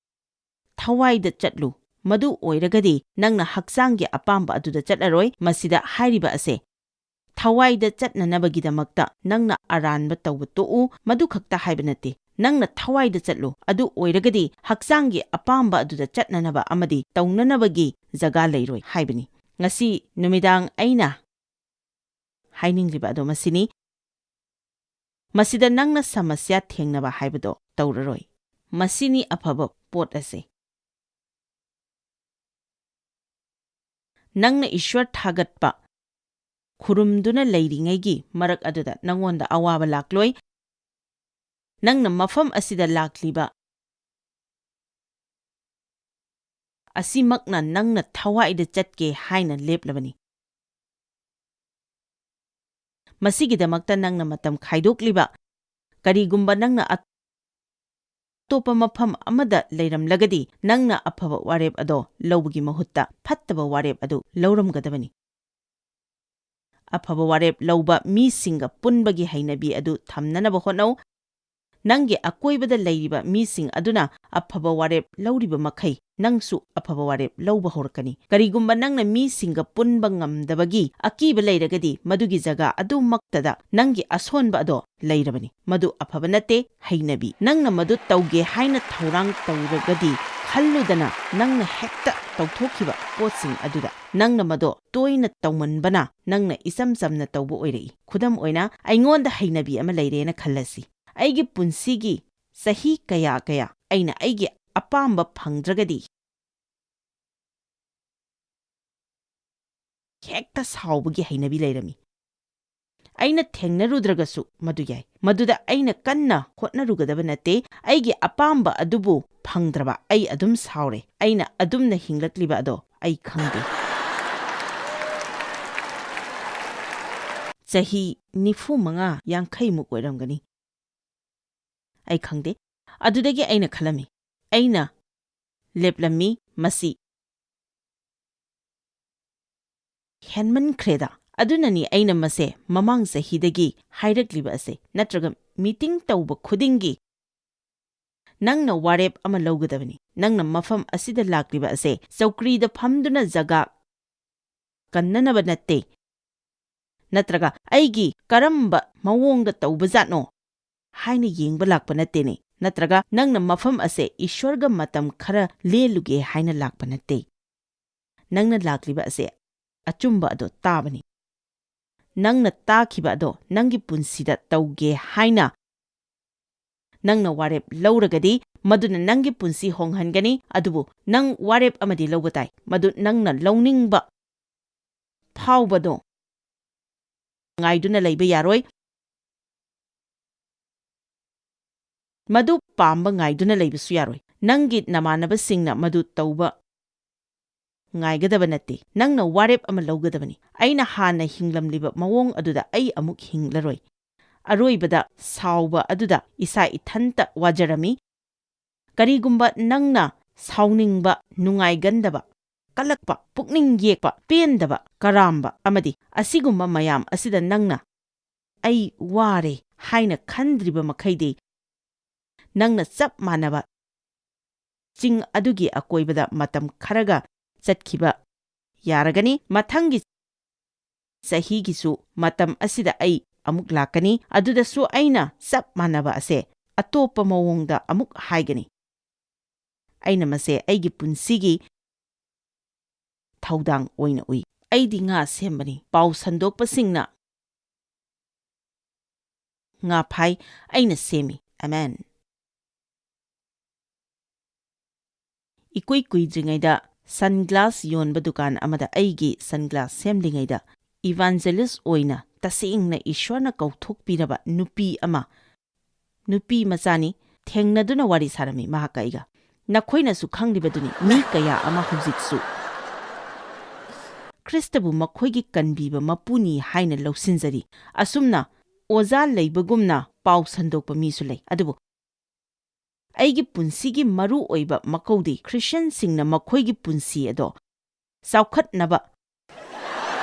"ꯊꯋꯥꯏꯗ ꯆꯠꯂꯨ, ꯃꯗꯨ ꯑꯣꯏꯔꯒꯗꯤ ꯅꯪꯅ ꯍꯛꯆꯥꯡꯒꯤ ꯑꯄꯥꯝꯕ ꯑꯗꯨꯗ ꯆꯠꯂꯔꯣꯏ"꯫ ꯃꯁꯤꯗ ꯍꯥꯏꯔꯤꯕ ꯑꯁꯦ, ꯊꯋꯥꯏꯗ ꯆꯠꯅꯅꯕꯒꯤꯗꯃꯛꯇ ꯅꯪꯅ ꯑꯔꯥꯟꯕ ꯇꯧꯕ ꯇꯣꯛꯎ, ꯃꯗꯨ ꯈꯛꯇ ꯍꯥꯏꯕ ꯅꯠꯇꯦ꯫ ꯅꯪꯅ ꯊꯋꯥꯏꯗ ꯆꯠꯂꯨ, ꯑꯗꯨ ꯑꯣꯏꯔꯒꯗꯤ ꯍꯛꯆꯥꯡꯒꯤ ꯑꯄꯥꯝꯕ ꯑꯗꯨꯗ ꯆꯠꯅꯅꯕ ꯑꯃꯗꯤ ꯇꯧꯅꯅꯕꯒꯤ ꯖꯒꯥ ꯂꯩꯔꯣꯏ ꯍꯥꯏꯕꯅꯤ꯫ ꯉꯁꯤ ꯅꯨꯃꯤꯗꯥꯡ ꯑꯩꯅ ꯍꯥꯏꯅꯤꯡꯂꯤꯕ ꯑꯗꯨ ꯃꯁꯤꯅꯤ, ꯃꯁꯤꯗ ꯅꯪꯅ ꯁꯃꯁ꯭ꯌꯥ ꯊꯦꯡꯅꯕ ꯍꯥꯏꯕꯗꯣ ꯇꯧꯔꯔꯣꯏ꯫ ꯃꯁꯤꯅꯤ ꯑꯐꯕ ꯄꯣꯠ ꯑꯁꯦ꯫ ꯅꯪꯅ ꯏꯁ꯭ꯋꯔ ꯊꯥꯒꯠꯄ ꯈꯨꯔꯨꯝꯗꯨꯅ ꯂꯩꯔꯤꯉꯩꯒꯤ ꯃꯔꯛ ꯑꯗꯨꯗ ꯅꯪꯉꯣꯟꯗ ꯑꯋꯥꯕ ꯂꯥꯛꯂꯣꯏ꯫ ꯅꯪꯅ ꯃꯐꯝ ꯑꯁꯤꯗ ꯂꯥꯛꯂꯤꯕ ꯑꯁꯤꯃꯛꯅ ꯅꯪꯅ ꯊꯋꯥꯏꯗ ꯆꯠꯀꯦ ꯍꯥꯏꯅ ꯂꯦꯞꯂꯕꯅꯤ꯫ ꯃꯁꯤꯒꯤꯗꯃꯛꯇ ꯅꯪꯅ ꯃꯇꯝ ꯈꯥꯏꯗꯣꯛꯂꯤꯕ, ꯀꯔꯤꯒꯨꯝꯕ ꯅꯪꯅ ꯑꯇꯣꯞꯄ ꯃꯐꯝ ꯑꯃꯗ ꯂꯩꯔꯝꯂꯒꯗꯤ, ꯅꯪꯅ ꯑꯐꯕ ꯋꯥꯔꯦꯞ ꯑꯗꯣ ꯂꯧꯕꯒꯤ ꯃꯍꯨꯠꯇ ꯐꯠꯇꯕ ꯋꯥꯔꯦꯞ ꯑꯗꯨ ꯂꯧꯔꯝꯒꯗꯕꯅꯤ꯫ ꯑꯐꯕ ꯋꯥꯔꯦꯞ ꯂꯧꯕ ꯃꯤꯁꯤꯡꯒ ꯄꯨꯟꯕꯒꯤ ꯍꯩꯅꯕꯤ ꯑꯗꯨ ꯊꯝꯅꯅꯕ ꯍꯣꯠꯅꯧ꯫ ꯅꯪꯒꯤ ꯑꯀꯣꯏꯕꯗ ꯂꯩꯔꯤꯕ ꯃꯤꯁꯤꯡ ꯑꯗꯨꯅ ꯑꯐꯕ ꯋꯥꯔꯦꯞ ꯂꯧꯔꯤꯕ ꯃꯈꯩ, ꯅꯪꯁꯨ ꯑꯐꯕ ꯋꯥꯔꯦꯞ ꯂꯧꯕ ꯍꯧꯔꯛꯀꯅꯤ꯫ ꯀꯔꯤꯒꯨꯝꯕ ꯅꯪꯅ ꯃꯤꯁꯤꯡꯒ ꯄꯨꯟꯕ ꯉꯝꯗꯕꯒꯤ ꯑꯀꯤꯕ ꯂꯩꯔꯒꯗꯤ, ꯃꯗꯨꯒꯤ ꯖꯒꯥ ꯑꯗꯨꯃꯛꯇꯗ ꯅꯪꯒꯤ ꯑꯁꯣꯟꯕ ꯑꯗꯣ ꯂꯩꯔꯕꯅꯤ꯫ ꯃꯗꯨ ꯑꯐꯕ ꯅꯠꯇꯦ, ꯍꯩꯅꯕꯤ꯫ ꯅꯪꯅ ꯃꯗꯨ ꯇꯧꯒꯦ ꯍꯥꯏꯅ ꯊꯧꯔꯥꯡ ꯇꯧꯔꯒꯗꯤ, ꯈꯜꯂꯨꯗꯅ ꯅꯪꯅ ꯍꯦꯛꯇ ꯇꯧꯊꯣꯛꯈꯤꯕ ꯄꯣꯠꯁꯤꯡ ꯑꯗꯨꯗ꯫ ꯅꯪꯅ ꯃꯗꯣ ꯇꯣꯏꯅ ꯇꯧꯃꯟꯕꯅ ꯅꯪꯅ ꯏꯆꯝ ꯆꯝꯅ ꯇꯧꯕ ꯑꯣꯏꯔꯛꯏ꯫ ꯈꯨꯗꯝ ꯑꯣꯏꯅ, ꯑꯩꯉꯣꯟꯗ ꯍꯩꯅꯕꯤ ꯑꯃ ꯂꯩꯔꯦꯅ ꯈꯜꯂꯁꯤ꯫ ꯑꯩꯒꯤ ꯄꯨꯟꯁꯤꯒꯤ ꯆꯍꯤ ꯀꯌꯥ ꯀꯌꯥ ꯑꯩꯅ ꯑꯩꯒꯤ ꯑꯄꯥꯝꯕ ꯐꯪꯗ꯭ꯔꯒꯗꯤ ꯍꯦꯛꯇ ꯁꯥꯎꯕꯒꯤ ꯍꯩꯅꯕꯤ ꯂꯩꯔꯝꯃꯤ꯫ ꯑꯩꯅ ꯊꯦꯡꯅꯔꯨꯗ꯭ꯔꯒꯁꯨ ꯃꯗꯨ ꯌꯥꯏ꯫ ꯃꯗꯨꯗ ꯑꯩꯅ ꯀꯟꯅ ꯍꯣꯠꯅꯔꯨꯒꯗꯕ ꯅꯠꯇꯦ꯫ ꯑꯩꯒꯤ ꯑꯄꯥꯝꯕ ꯑꯗꯨꯕꯨ ꯐꯪꯗ꯭ꯔꯕ ꯑꯩ ꯑꯗꯨꯝ ꯁꯥꯎꯔꯦ꯫ ꯑꯩꯅ ꯑꯗꯨꯝꯅ ꯍꯤꯡꯂꯛꯂꯤꯕ ꯑꯗꯣ ꯑꯩ ꯈꯪꯗꯦ꯫ ꯆꯍꯤ ꯅꯤꯐꯨ ꯃꯉꯥ, ꯌꯥꯡꯈꯩ ꯃꯨꯛ ꯑꯣꯏꯔꯝꯒꯅꯤ꯫ ꯑꯩ ꯈꯪꯗꯦ꯫ ꯑꯗꯨꯗꯒꯤ ꯑꯩꯅ ꯈꯜꯂꯝꯃꯤ꯫ ꯑꯩꯅ ꯂꯦꯞꯂꯝꯃꯤ, "ꯃꯁꯤ ꯍꯦꯟꯃꯟꯈ꯭ꯔꯦꯗ"꯫ ꯑꯗꯨꯅꯅꯤ ꯑꯩꯅ ꯃꯁꯦ ꯃꯃꯥꯡ ꯆꯍꯤꯗꯒꯤ ꯍꯥꯏꯔꯛꯂꯤꯕ ꯑꯁꯦ, ꯅꯠꯇ꯭ꯔꯒ ꯃꯤꯇꯤꯡ ꯇꯧꯕ ꯈꯨꯗꯤꯡꯒꯤ ꯅꯪꯅ ꯋꯥꯔꯦꯞ ꯑꯃ ꯂꯧꯒꯗꯕꯅꯤ꯫ ꯅꯪꯅ ꯃꯐꯝ ꯑꯁꯤꯗ ꯂꯥꯛꯂꯤꯕ ꯑꯁꯦ ꯆꯧꯀ꯭ꯔꯤꯗ ꯐꯝꯗꯨꯅ ꯖꯒꯥ ꯀꯟꯅꯅꯕ ꯅꯠꯇꯦ, ꯅꯠꯇ꯭ꯔꯒ ꯑꯩꯒꯤ ꯀꯔꯝꯕ ꯃꯑꯣꯡꯗ ꯇꯧꯕꯖꯥꯠꯅꯣ ꯍꯥꯏꯅ ꯌꯦꯡꯕ ꯂꯥꯛꯄ ꯅꯠꯇꯦꯅꯦ, ꯅꯠꯇ꯭ꯔꯒ ꯅꯪꯅ ꯃꯐꯝ ꯑꯁꯦ ꯏꯁ꯭ꯋꯔꯒ ꯃꯇꯝ ꯈꯔ ꯂꯦꯜꯂꯨꯒꯦ ꯍꯥꯏꯅ ꯂꯥꯛꯄ ꯅꯠꯇꯦ꯫ ꯅꯪꯅ ꯂꯥꯛꯂꯤꯕ ꯑꯁꯦ ꯑꯆꯨꯝꯕ ꯑꯗꯣ ꯇꯥꯕꯅꯤ꯫ ꯅꯪꯅ ꯇꯥꯈꯤꯕ ꯑꯗꯣ ꯅꯪꯒꯤ ꯄꯨꯟꯁꯤꯗ ꯇꯧꯒꯦ ꯍꯥꯏꯅ ꯅꯪꯅ ꯋꯥꯔꯦꯞ ꯂꯧꯔꯒꯗꯤ, ꯃꯗꯨꯅ ꯅꯪꯒꯤ ꯄꯨꯟꯁꯤ ꯍꯣꯡꯍꯟꯒꯅꯤ꯫ ꯑꯗꯨꯕꯨ ꯅꯪ ꯋꯥꯔꯦꯞ ꯑꯃꯗꯤ ꯂꯧꯕ ꯇꯥꯏ, ꯃꯗꯨ ꯅꯪꯅ ꯂꯧꯅꯤꯡꯕ ꯐꯥꯎꯕꯗꯣ ꯉꯥꯏꯗꯨꯅ ꯂꯩꯕ ꯌꯥꯔꯣꯏ꯫ ꯃꯗꯨ ꯄꯥꯝꯕ ꯉꯥꯏꯗꯨꯅ ꯂꯩꯕꯁꯨ ꯌꯥꯔꯣꯏ꯫ ꯅꯪꯒꯤ ꯅꯃꯥꯟꯅꯕꯁꯤꯡꯅ ꯃꯗꯨ ꯇꯧꯕ ꯉꯥꯏꯒꯗꯕ ꯅꯠꯇꯦ꯫ ꯅꯪꯅ ꯋꯥꯔꯦꯞ ꯑꯃ ꯂꯧꯒꯗꯕꯅꯤ꯫ ꯑꯩꯅ ꯍꯥꯟꯅ ꯍꯤꯡꯂꯝꯂꯤꯕ ꯃꯑꯣꯡ ꯑꯗꯨꯗ ꯑꯩ ꯑꯃꯨꯛ ꯍꯤꯡꯂꯔꯣꯏ꯫ ꯑꯔꯣꯏꯕꯗ ꯁꯥꯎꯕ ꯑꯗꯨꯗ ꯏꯁꯥ ꯏꯊꯟꯇ ꯋꯥꯖꯔꯝꯃꯤ꯫ ꯀꯔꯤꯒꯨꯝꯕ ꯅꯪꯅ ꯁꯥꯎꯅꯤꯡꯕ, ꯅꯨꯡꯉꯥꯏꯒꯟꯗꯕ, ꯀꯜꯂꯛꯄ, ꯄꯨꯛꯅꯤꯡ ꯌꯦꯛꯄ, ꯄꯦꯟꯗꯕ, ꯀꯔꯥꯝꯕ ꯑꯃꯗꯤ ꯑꯁꯤꯒꯨꯝꯕ ꯃꯌꯥꯝ ꯑꯁꯤꯗ ꯅꯪꯅ "ꯑꯩ ꯋꯥꯔꯦ" ꯍꯥꯏꯅ ꯈꯟꯗ꯭ꯔꯤꯕ ꯃꯈꯩꯗꯤ, ꯅꯪꯅ ꯆꯞ ꯃꯥꯟꯅꯕ ꯆꯤꯡ ꯑꯗꯨꯒꯤ ꯑꯀꯣꯏꯕꯗ ꯃꯇꯝ ꯈꯔꯒ ꯆꯠꯈꯤꯕ ꯌꯥꯔꯒꯅꯤ꯫ ꯃꯊꯪꯒꯤ ꯆꯍꯤꯒꯤꯁꯨ ꯃꯇꯝ ꯑꯁꯤꯗ ꯑꯩ ꯑꯃꯨꯛ ꯂꯥꯛꯀꯅꯤ, ꯑꯗꯨꯗꯁꯨ ꯑꯩꯅ ꯆꯞ ꯃꯥꯟꯅꯕ ꯑꯁꯦ ꯑꯇꯣꯞꯄ ꯃꯑꯣꯡꯗ ꯑꯃꯨꯛ ꯍꯥꯏꯒꯅꯤ꯫ ꯑꯩꯅ ꯃꯁꯦ ꯑꯩꯒꯤ ꯄꯨꯟꯁꯤꯒꯤ ꯊꯧꯗꯥꯡ ꯑꯣꯏꯅ ꯎꯏ꯫ ꯑꯩꯗꯤ ꯉꯥ ꯁꯦꯝꯕꯅꯤ꯫ ꯄꯥꯎ ꯁꯟꯗꯣꯛꯄꯁꯤꯡꯅ ꯉꯥ ꯐꯥꯏ, ꯑꯩꯅ ꯁꯦꯝꯃꯤ꯫ ꯑꯃꯦꯟ꯫ ꯏꯀꯨꯏ ꯀꯨꯏꯗ꯭ꯔꯤꯉꯩꯗ ꯁꯟꯒ꯭ꯂꯥꯁ ꯌꯣꯟꯕ ꯗꯨꯀꯥꯟ ꯑꯃꯗ ꯑꯩꯒꯤ ꯁꯟꯒ꯭ꯂꯥꯁ ꯁꯦꯝꯂꯤꯉꯩꯗ, ꯏꯚꯥꯟꯖꯦꯂꯤꯁ ꯑꯣꯏꯅ ꯇꯁꯦꯡꯅ ꯏꯁ꯭ꯋꯔꯅ ꯀꯧꯊꯣꯛꯄꯤꯔꯕ ꯅꯨꯄꯤ ꯑꯃ, ꯅꯨꯄꯤ ꯃꯆꯥꯅꯤ, ꯊꯦꯡꯅꯗꯨꯅ ꯋꯥꯔꯤ ꯁꯥꯔꯝꯃꯤ ꯃꯍꯥꯛꯀ ꯑꯩꯒ꯫ ꯅꯈꯣꯏꯅꯁꯨ ꯈꯪꯂꯤꯕꯗꯨꯅꯤ, ꯃꯤ ꯀꯌꯥ ꯑꯃ ꯍꯧꯖꯤꯛꯁꯨ ꯈ꯭ꯔꯤꯁꯇꯕꯨ ꯃꯈꯣꯏꯒꯤ ꯀꯟꯕꯤꯕ ꯃꯄꯨꯅꯤ ꯍꯥꯏꯅ ꯂꯧꯁꯤꯟꯖꯔꯤ꯫ ꯑꯁꯨꯝꯅ ꯑꯣꯖꯥ ꯂꯩꯕꯒꯨꯝꯅ ꯄꯥꯎ ꯁꯟꯗꯣꯛꯄ ꯃꯤꯁꯨ ꯂꯩ꯫ ꯑꯗꯨꯕꯨ ꯑꯩꯒꯤ ꯄꯨꯟꯁꯤꯒꯤ ꯃꯔꯨ ꯑꯣꯏꯕ ꯃꯀꯧꯗꯤ ꯈ꯭ꯔꯤꯁꯇꯤꯌꯥꯟꯁꯤꯡꯅ ꯃꯈꯣꯏꯒꯤ ꯄꯨꯟꯁꯤ ꯑꯗꯣ ꯆꯥꯎꯈꯠꯅꯕ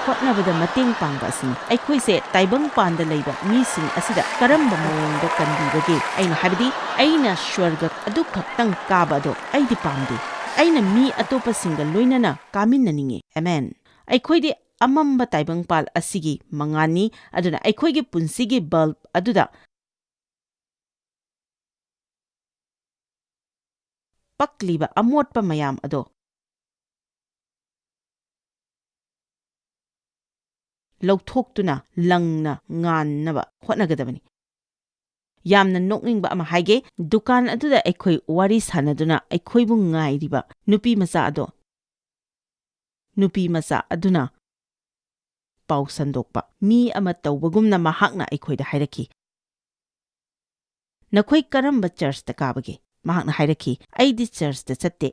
ꯍꯣꯠꯅꯕꯗ ꯃꯇꯦꯡ ꯄꯥꯡꯕ ꯑꯁꯤꯅꯤ꯫ ꯑꯩꯈꯣꯏꯁꯦ ꯇꯥꯏꯕꯪꯄꯥꯟꯗ ꯂꯩꯕ ꯃꯤꯁꯤꯡ ꯑꯁꯤꯗ ꯀꯔꯝꯕ ꯃꯑꯣꯡꯗ ꯀꯟꯕꯤꯕꯒꯦ? ꯑꯩꯅ ꯍꯥꯏꯕꯗꯤ, ꯑꯩꯅ ꯁ꯭ꯋꯔꯒ ꯑꯗꯨꯈꯛꯇꯪ ꯀꯥꯕ ꯑꯗꯣ ꯑꯩꯗꯤ ꯄꯥꯝꯗꯦ꯫ ꯑꯩꯅ ꯃꯤ ꯑꯇꯣꯞꯄꯁꯤꯡꯒ ꯂꯣꯏꯅꯅ ꯀꯥꯃꯤꯟꯅꯅꯤꯡꯉꯤ꯫ ꯑꯃꯦꯟ꯫ ꯑꯩꯈꯣꯏꯗꯤ ꯑꯃꯝꯕ ꯇꯥꯏꯕꯪꯄꯥꯜ ꯑꯁꯤꯒꯤ ꯃꯉꯥꯜꯅꯤ, ꯑꯗꯨꯅ ꯑꯩꯈꯣꯏꯒꯤ ꯄꯨꯟꯁꯤꯒꯤ ꯕꯜꯕ ꯑꯗꯨꯗ ꯄꯛꯂꯤꯕ ꯑꯃꯣꯠꯄ ꯃꯌꯥꯝ ꯑꯗꯣ ꯂꯧꯊꯣꯛꯇꯨꯅ ꯂꯪꯅ ꯉꯥꯟꯅꯕ ꯍꯣꯠꯅꯒꯗꯕꯅꯤ꯫ ꯌꯥꯝꯅ ꯅꯣꯛꯅꯤꯡꯕ ꯑꯃ ꯍꯥꯏꯒꯦ, ꯗꯨꯀꯥꯟ ꯑꯗꯨꯗ ꯑꯩꯈꯣꯏ ꯋꯥꯔꯤ ꯁꯥꯟꯅꯗꯨꯅ ꯑꯩꯈꯣꯏꯕꯨ ꯉꯥꯏꯔꯤꯕ ꯅꯨꯄꯤ ꯃꯆꯥ ꯑꯗꯣ, ꯅꯨꯄꯤ ꯃꯆꯥ ꯑꯗꯨꯅ ꯄꯥꯎ ꯁꯟꯗꯣꯛꯄ ꯃꯤ ꯑꯃ ꯇꯧꯕꯒꯨꯝꯅ ꯃꯍꯥꯛꯅ ꯑꯩꯈꯣꯏꯗ ꯍꯥꯏꯔꯛꯈꯤ, "ꯅꯈꯣꯏ ꯀꯔꯝꯕ ꯆꯔꯆꯇ ꯀꯥꯕꯒꯦ?" ꯃꯍꯥꯛꯅ ꯍꯥꯏꯔꯛꯈꯤ, "ꯑꯩꯗꯤ ꯆꯔꯆꯇ ꯆꯠꯇꯦ꯫"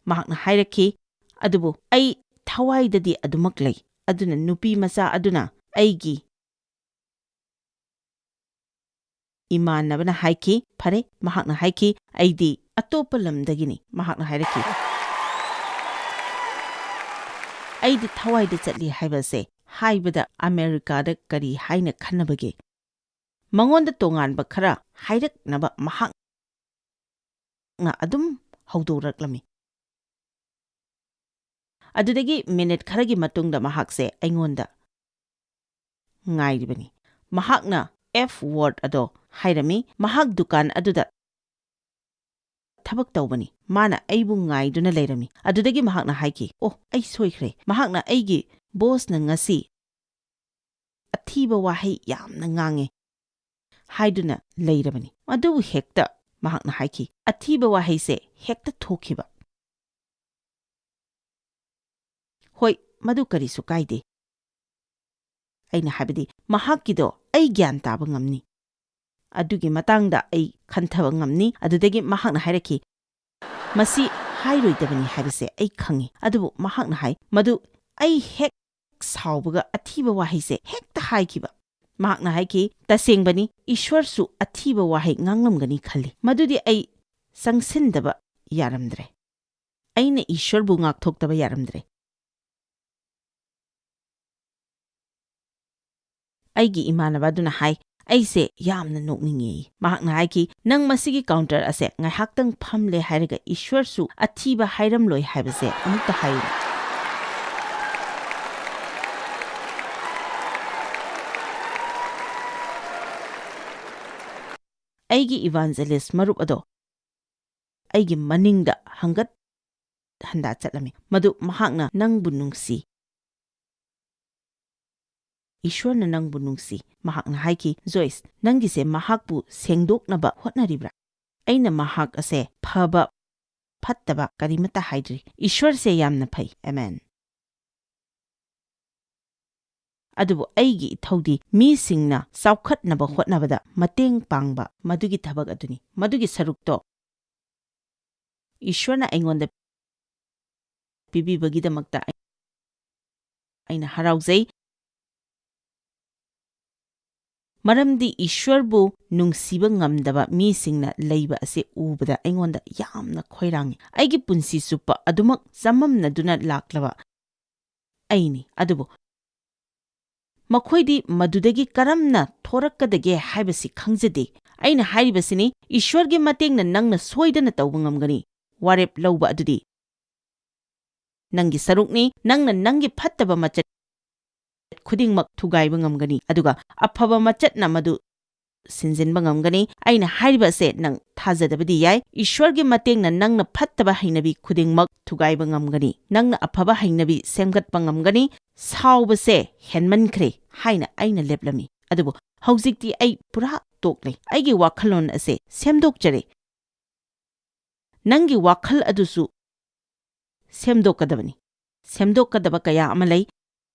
ꯃꯍꯥꯛꯅ ꯍꯥꯏꯔꯛꯈꯤ, ꯑꯗꯨꯕꯨ ꯑꯩ ꯊꯋꯥꯏꯗꯗꯤ ꯑꯗꯨꯃꯛ ꯂꯩ꯫ ꯑꯗꯨꯅ ꯅꯨꯄꯤ ꯃꯆꯥ ꯑꯗꯨꯅ ꯑꯩꯒꯤ ꯏꯃꯥꯟꯅꯕꯅ ꯍꯥꯏꯈꯤ, "ꯐꯔꯦ," ꯃꯍꯥꯛꯅ ꯍꯥꯏꯈꯤ, "ꯑꯩꯗꯤ ꯑꯇꯣꯞꯄ ꯂꯝꯗꯒꯤꯅꯤ," ꯃꯍꯥꯛꯅ ꯍꯥꯏꯔꯛꯈꯤ꯫ ꯑꯩꯗꯤ ꯊꯋꯥꯏꯗ ꯆꯠꯂꯤ ꯍꯥꯏꯕꯁꯦ ꯍꯥꯏꯕꯗ ꯑꯃꯦꯔꯤꯀꯥꯗ ꯀꯔꯤ ꯍꯥꯏꯅ ꯈꯟꯅꯕꯒꯦ? ꯃꯉꯣꯟꯗ ꯇꯣꯉꯥꯟꯕ ꯈꯔ ꯍꯥꯏꯔꯛꯅꯕ ꯃꯍꯥꯛꯅ ꯑꯗꯨꯝ ꯍꯧꯗꯣꯔꯛꯂꯝꯃꯤ꯫ ꯑꯗꯨꯗꯒꯤ ꯃꯤꯅꯤꯠ ꯈꯔꯒꯤ ꯃꯇꯨꯡꯗ ꯃꯍꯥꯛꯁꯦ ꯑꯩꯉꯣꯟꯗ ꯉꯥꯏꯔꯤꯕꯅꯤ꯫ ꯃꯍꯥꯛꯅ F word ꯑꯗꯣ ꯍꯥꯏꯔꯝꯃꯤ꯫ ꯃꯍꯥꯛ ꯗꯨꯀꯥꯟ ꯑꯗꯨꯗ ꯊꯕꯛ ꯇꯧꯕꯅꯤ꯫ ꯃꯥꯅ ꯑꯩꯕꯨ ꯉꯥꯏꯗꯨꯅ ꯂꯩꯔꯝꯃꯤ꯫ ꯑꯗꯨꯗꯒꯤ ꯃꯍꯥꯛꯅ ꯍꯥꯏꯈꯤ, "ꯑꯣ, ꯑꯩ ꯁꯣꯏꯈ꯭ꯔꯦ꯫ ꯃꯍꯥꯛꯅ ꯑꯩꯒꯤ ꯕꯣꯁꯅ ꯉꯁꯤ ꯑꯊꯤꯕ ꯋꯥꯍꯩ ꯌꯥꯝꯅ ꯉꯥꯡꯉꯦ ꯍꯥꯏꯗꯨꯅ ꯂꯩꯔꯕꯅꯤ꯫ ꯑꯗꯨꯕꯨ ꯍꯦꯛꯇ," ꯃꯍꯥꯛꯅ ꯍꯥꯏꯈꯤ, "ꯑꯊꯤꯕ ꯋꯥꯍꯩꯁꯦ ꯍꯦꯛꯇ ꯊꯣꯛꯈꯤꯕ꯫" "ꯍꯣꯏ, ꯃꯗꯨ ꯀꯔꯤꯁꯨ ꯀꯥꯏꯗꯦ꯫" ꯑꯩꯅ ꯍꯥꯏꯕꯗꯤ, ꯃꯍꯥꯛꯀꯤꯗꯣ ꯑꯩ ꯒ꯭ꯌꯥꯟ ꯇꯥꯕ ꯉꯝꯅꯤ꯫ ꯑꯗꯨꯒꯤ ꯃꯇꯥꯡꯗ ꯑꯩ ꯈꯟꯊꯕ ꯉꯝꯅꯤ꯫ ꯑꯗꯨꯗꯒꯤ ꯃꯍꯥꯛꯅ ꯍꯥꯏꯔꯛꯈꯤ, "ꯃꯁꯤ ꯍꯥꯏꯔꯣꯏꯗꯕꯅꯤ ꯍꯥꯏꯕꯁꯦ ꯑꯩ ꯈꯪꯏ꯫" ꯑꯗꯨꯕꯨ ꯃꯍꯥꯛꯅ ꯍꯥꯏ, "ꯃꯗꯨ ꯑꯩ ꯍꯦꯛ ꯁꯥꯎꯕꯒ ꯑꯊꯤꯕ ꯋꯥꯍꯩꯁꯦ ꯍꯦꯛꯇ ꯍꯥꯏꯈꯤꯕ꯫" ꯃꯍꯥꯛꯅ ꯍꯥꯏꯈꯤ, "ꯇꯁꯦꯡꯕꯅꯤ, ꯏꯁ꯭ꯋꯔꯁꯨ ꯑꯊꯤꯕ ꯋꯥꯍꯩ ꯉꯥꯡꯂꯝꯒꯅꯤ ꯈꯜꯂꯤ꯫" ꯃꯗꯨꯗꯤ ꯑꯩ ꯆꯪꯁꯤꯟꯗꯕ ꯌꯥꯔꯝꯗ꯭ꯔꯦ꯫ ꯑꯩꯅ ꯏꯁ꯭ꯋꯔꯕꯨ ꯉꯥꯛꯊꯣꯛꯇꯕ ꯌꯥꯔꯝꯗ꯭ꯔꯦ꯫ ꯑꯩꯒꯤ ꯏꯃꯥꯟꯅꯕ ꯑꯗꯨꯅ ꯍꯥꯏ, "ꯑꯩꯁꯦ ꯌꯥꯝꯅ ꯅꯣꯛꯅꯤꯡꯉꯦ꯫" ꯃꯍꯥꯛꯅ ꯍꯥꯏꯈꯤ, "ꯅꯪ ꯃꯁꯤꯒꯤ ꯀꯥꯎꯟꯇꯔ ꯑꯁꯦ ꯉꯥꯏꯍꯥꯛꯇꯪ ꯐꯝꯂꯦ ꯍꯥꯏꯔꯒ ꯏꯁ꯭ꯋꯔꯁꯨ ꯑꯊꯤꯕ ꯍꯥꯏꯔꯝꯂꯣꯏ ꯍꯥꯏꯕꯁꯦ ꯑꯃꯨꯛꯇ ꯍꯥꯏꯌꯨ꯫" ꯑꯩꯒꯤ ꯏꯚꯥꯟꯖꯦꯂꯤꯁ꯭ꯠ ꯃꯔꯨꯞ ꯑꯗꯣ ꯑꯩꯒꯤ ꯃꯅꯤꯡꯗ ꯍꯪꯒꯠ ꯍꯟꯗꯥ ꯆꯠꯂꯝꯃꯤ꯫ ꯃꯗꯨ ꯃꯍꯥꯛꯅ ꯅꯪꯕꯨ ꯅꯨꯡꯁꯤ, ꯏꯁ꯭ꯋꯔꯅ ꯅꯪꯕꯨ ꯅꯨꯡꯁꯤ꯫ ꯃꯍꯥꯛꯅ ꯍꯥꯏꯈꯤ, "ꯖꯣꯏꯁ, ꯅꯪꯒꯤꯁꯦ ꯃꯍꯥꯛꯄꯨ ꯁꯦꯡꯗꯣꯛꯅꯕ ꯍꯣꯠꯅꯔꯤꯕ꯭ꯔꯥ?" ꯑꯩꯅ ꯃꯍꯥꯛ ꯑꯁꯦ ꯐꯕ ꯐꯠꯇꯕ ꯀꯔꯤꯃꯠꯇ ꯍꯥꯏꯗ꯭ꯔꯤ꯫ ꯏꯁ꯭ꯋꯔꯁꯦ ꯌꯥꯝꯅ ꯐꯩ꯫ ꯑꯃꯦꯟ꯫ ꯑꯗꯨꯕꯨ ꯑꯩꯒꯤ ꯏꯊꯧꯗꯤ ꯃꯤꯁꯤꯡꯅ ꯆꯥꯎꯈꯠꯅꯕ ꯍꯣꯠꯅꯕꯗ ꯃꯇꯦꯡ ꯄꯥꯡꯕ, ꯃꯗꯨꯒꯤ ꯊꯕꯛ ꯑꯗꯨꯅꯤ꯫ ꯃꯗꯨꯒꯤ ꯁꯔꯨꯛꯇꯣ ꯏꯁ꯭ꯋꯔꯅ ꯑꯩꯉꯣꯟꯗ ꯄꯤꯕꯤꯕꯒꯤꯗꯃꯛꯇ ꯑꯩꯅ ꯍꯔꯥꯎꯖꯩ꯫ ꯃꯔꯝꯗꯤ ꯏꯁ꯭ꯋꯔꯕꯨ ꯅꯨꯡꯁꯤꯕ ꯉꯝꯗꯕ ꯃꯤꯁꯤꯡꯅ ꯂꯩꯕ ꯑꯁꯤ ꯎꯕꯗ ꯑꯩꯉꯣꯟꯗ ꯌꯥꯝꯅ ꯈꯣꯏꯔꯥꯡꯏ꯫ ꯑꯩꯒꯤ ꯄꯨꯟꯁꯤ ꯆꯨꯞꯄ ꯑꯗꯨꯃꯛ ꯆꯃꯝꯅꯗꯨꯅ ꯂꯥꯛꯂꯕ ꯑꯩꯅꯤ꯫ ꯑꯗꯨꯕꯨ ꯃꯈꯣꯏꯗꯤ ꯃꯗꯨꯗꯒꯤ ꯀꯔꯝꯅ ꯊꯣꯔꯛꯀꯗꯒꯦ ꯍꯥꯏꯕꯁꯤ ꯈꯪꯖꯗꯦ꯫ ꯑꯩꯅ ꯍꯥꯏꯔꯤꯕꯁꯤꯅꯤ, ꯏꯁ꯭ꯋꯔꯒꯤ ꯃꯇꯦꯡꯅ ꯅꯪꯅ ꯁꯣꯏꯗꯅ ꯇꯧꯕ ꯉꯝꯒꯅꯤ꯫ ꯋꯥꯔꯦꯞ ꯂꯧꯕ ꯑꯗꯨꯗꯤ ꯅꯪꯒꯤ ꯁꯔꯨꯛꯅꯤ꯫ ꯅꯪꯅ ꯅꯪꯒꯤ ꯐꯠꯇꯕ ꯃꯆꯠ ꯈꯨꯗꯤꯡꯃꯛ ꯊꯨꯒꯥꯏꯕ ꯉꯝꯒꯅꯤ, ꯑꯗꯨꯒ ꯑꯐꯕ ꯃꯆꯠꯅ ꯃꯗꯨ ꯁꯤꯟꯖꯤꯟꯕ ꯉꯝꯒꯅꯤ꯫ ꯑꯩꯅ ꯍꯥꯏꯔꯤꯕ ꯑꯁꯦ ꯅꯪ ꯊꯥꯖꯗꯕꯗꯤ ꯌꯥꯏ꯫ ꯏꯁ꯭ꯋꯔꯒꯤ ꯃꯇꯦꯡꯅ ꯅꯪꯅ ꯐꯠꯇꯕ ꯍꯩꯅꯕꯤ ꯈꯨꯗꯤꯡꯃꯛ ꯊꯨꯒꯥꯏꯕ ꯉꯝꯒꯅꯤ꯫ ꯅꯪꯅ ꯑꯐꯕ ꯍꯩꯅꯕꯤ ꯁꯦꯝꯒꯠꯄ ꯉꯝꯒꯅꯤ꯫ ꯁꯥꯎꯕꯁꯦ ꯍꯦꯟꯃꯟꯈ꯭ꯔꯦ ꯍꯥꯏꯅ ꯑꯩꯅ ꯂꯦꯞꯂꯝꯃꯤ꯫ ꯑꯗꯨꯕꯨ ꯍꯧꯖꯤꯛꯇꯤ ꯑꯩ ꯄꯨꯔꯥ ꯇꯣꯛꯂꯦ꯫ ꯑꯩꯒꯤ ꯋꯥꯈꯜꯂꯣꯟ ꯑꯁꯦ ꯁꯦꯝꯗꯣꯛꯆꯔꯦ꯫ ꯅꯪꯒꯤ ꯋꯥꯈꯜ ꯑꯗꯨꯁꯨ ꯁꯦꯝꯗꯣꯛꯀꯗꯕꯅꯤ꯫ ꯁꯦꯝꯗꯣꯛꯀꯗꯕ ꯀꯌꯥ ꯑꯃ ꯂꯩ꯫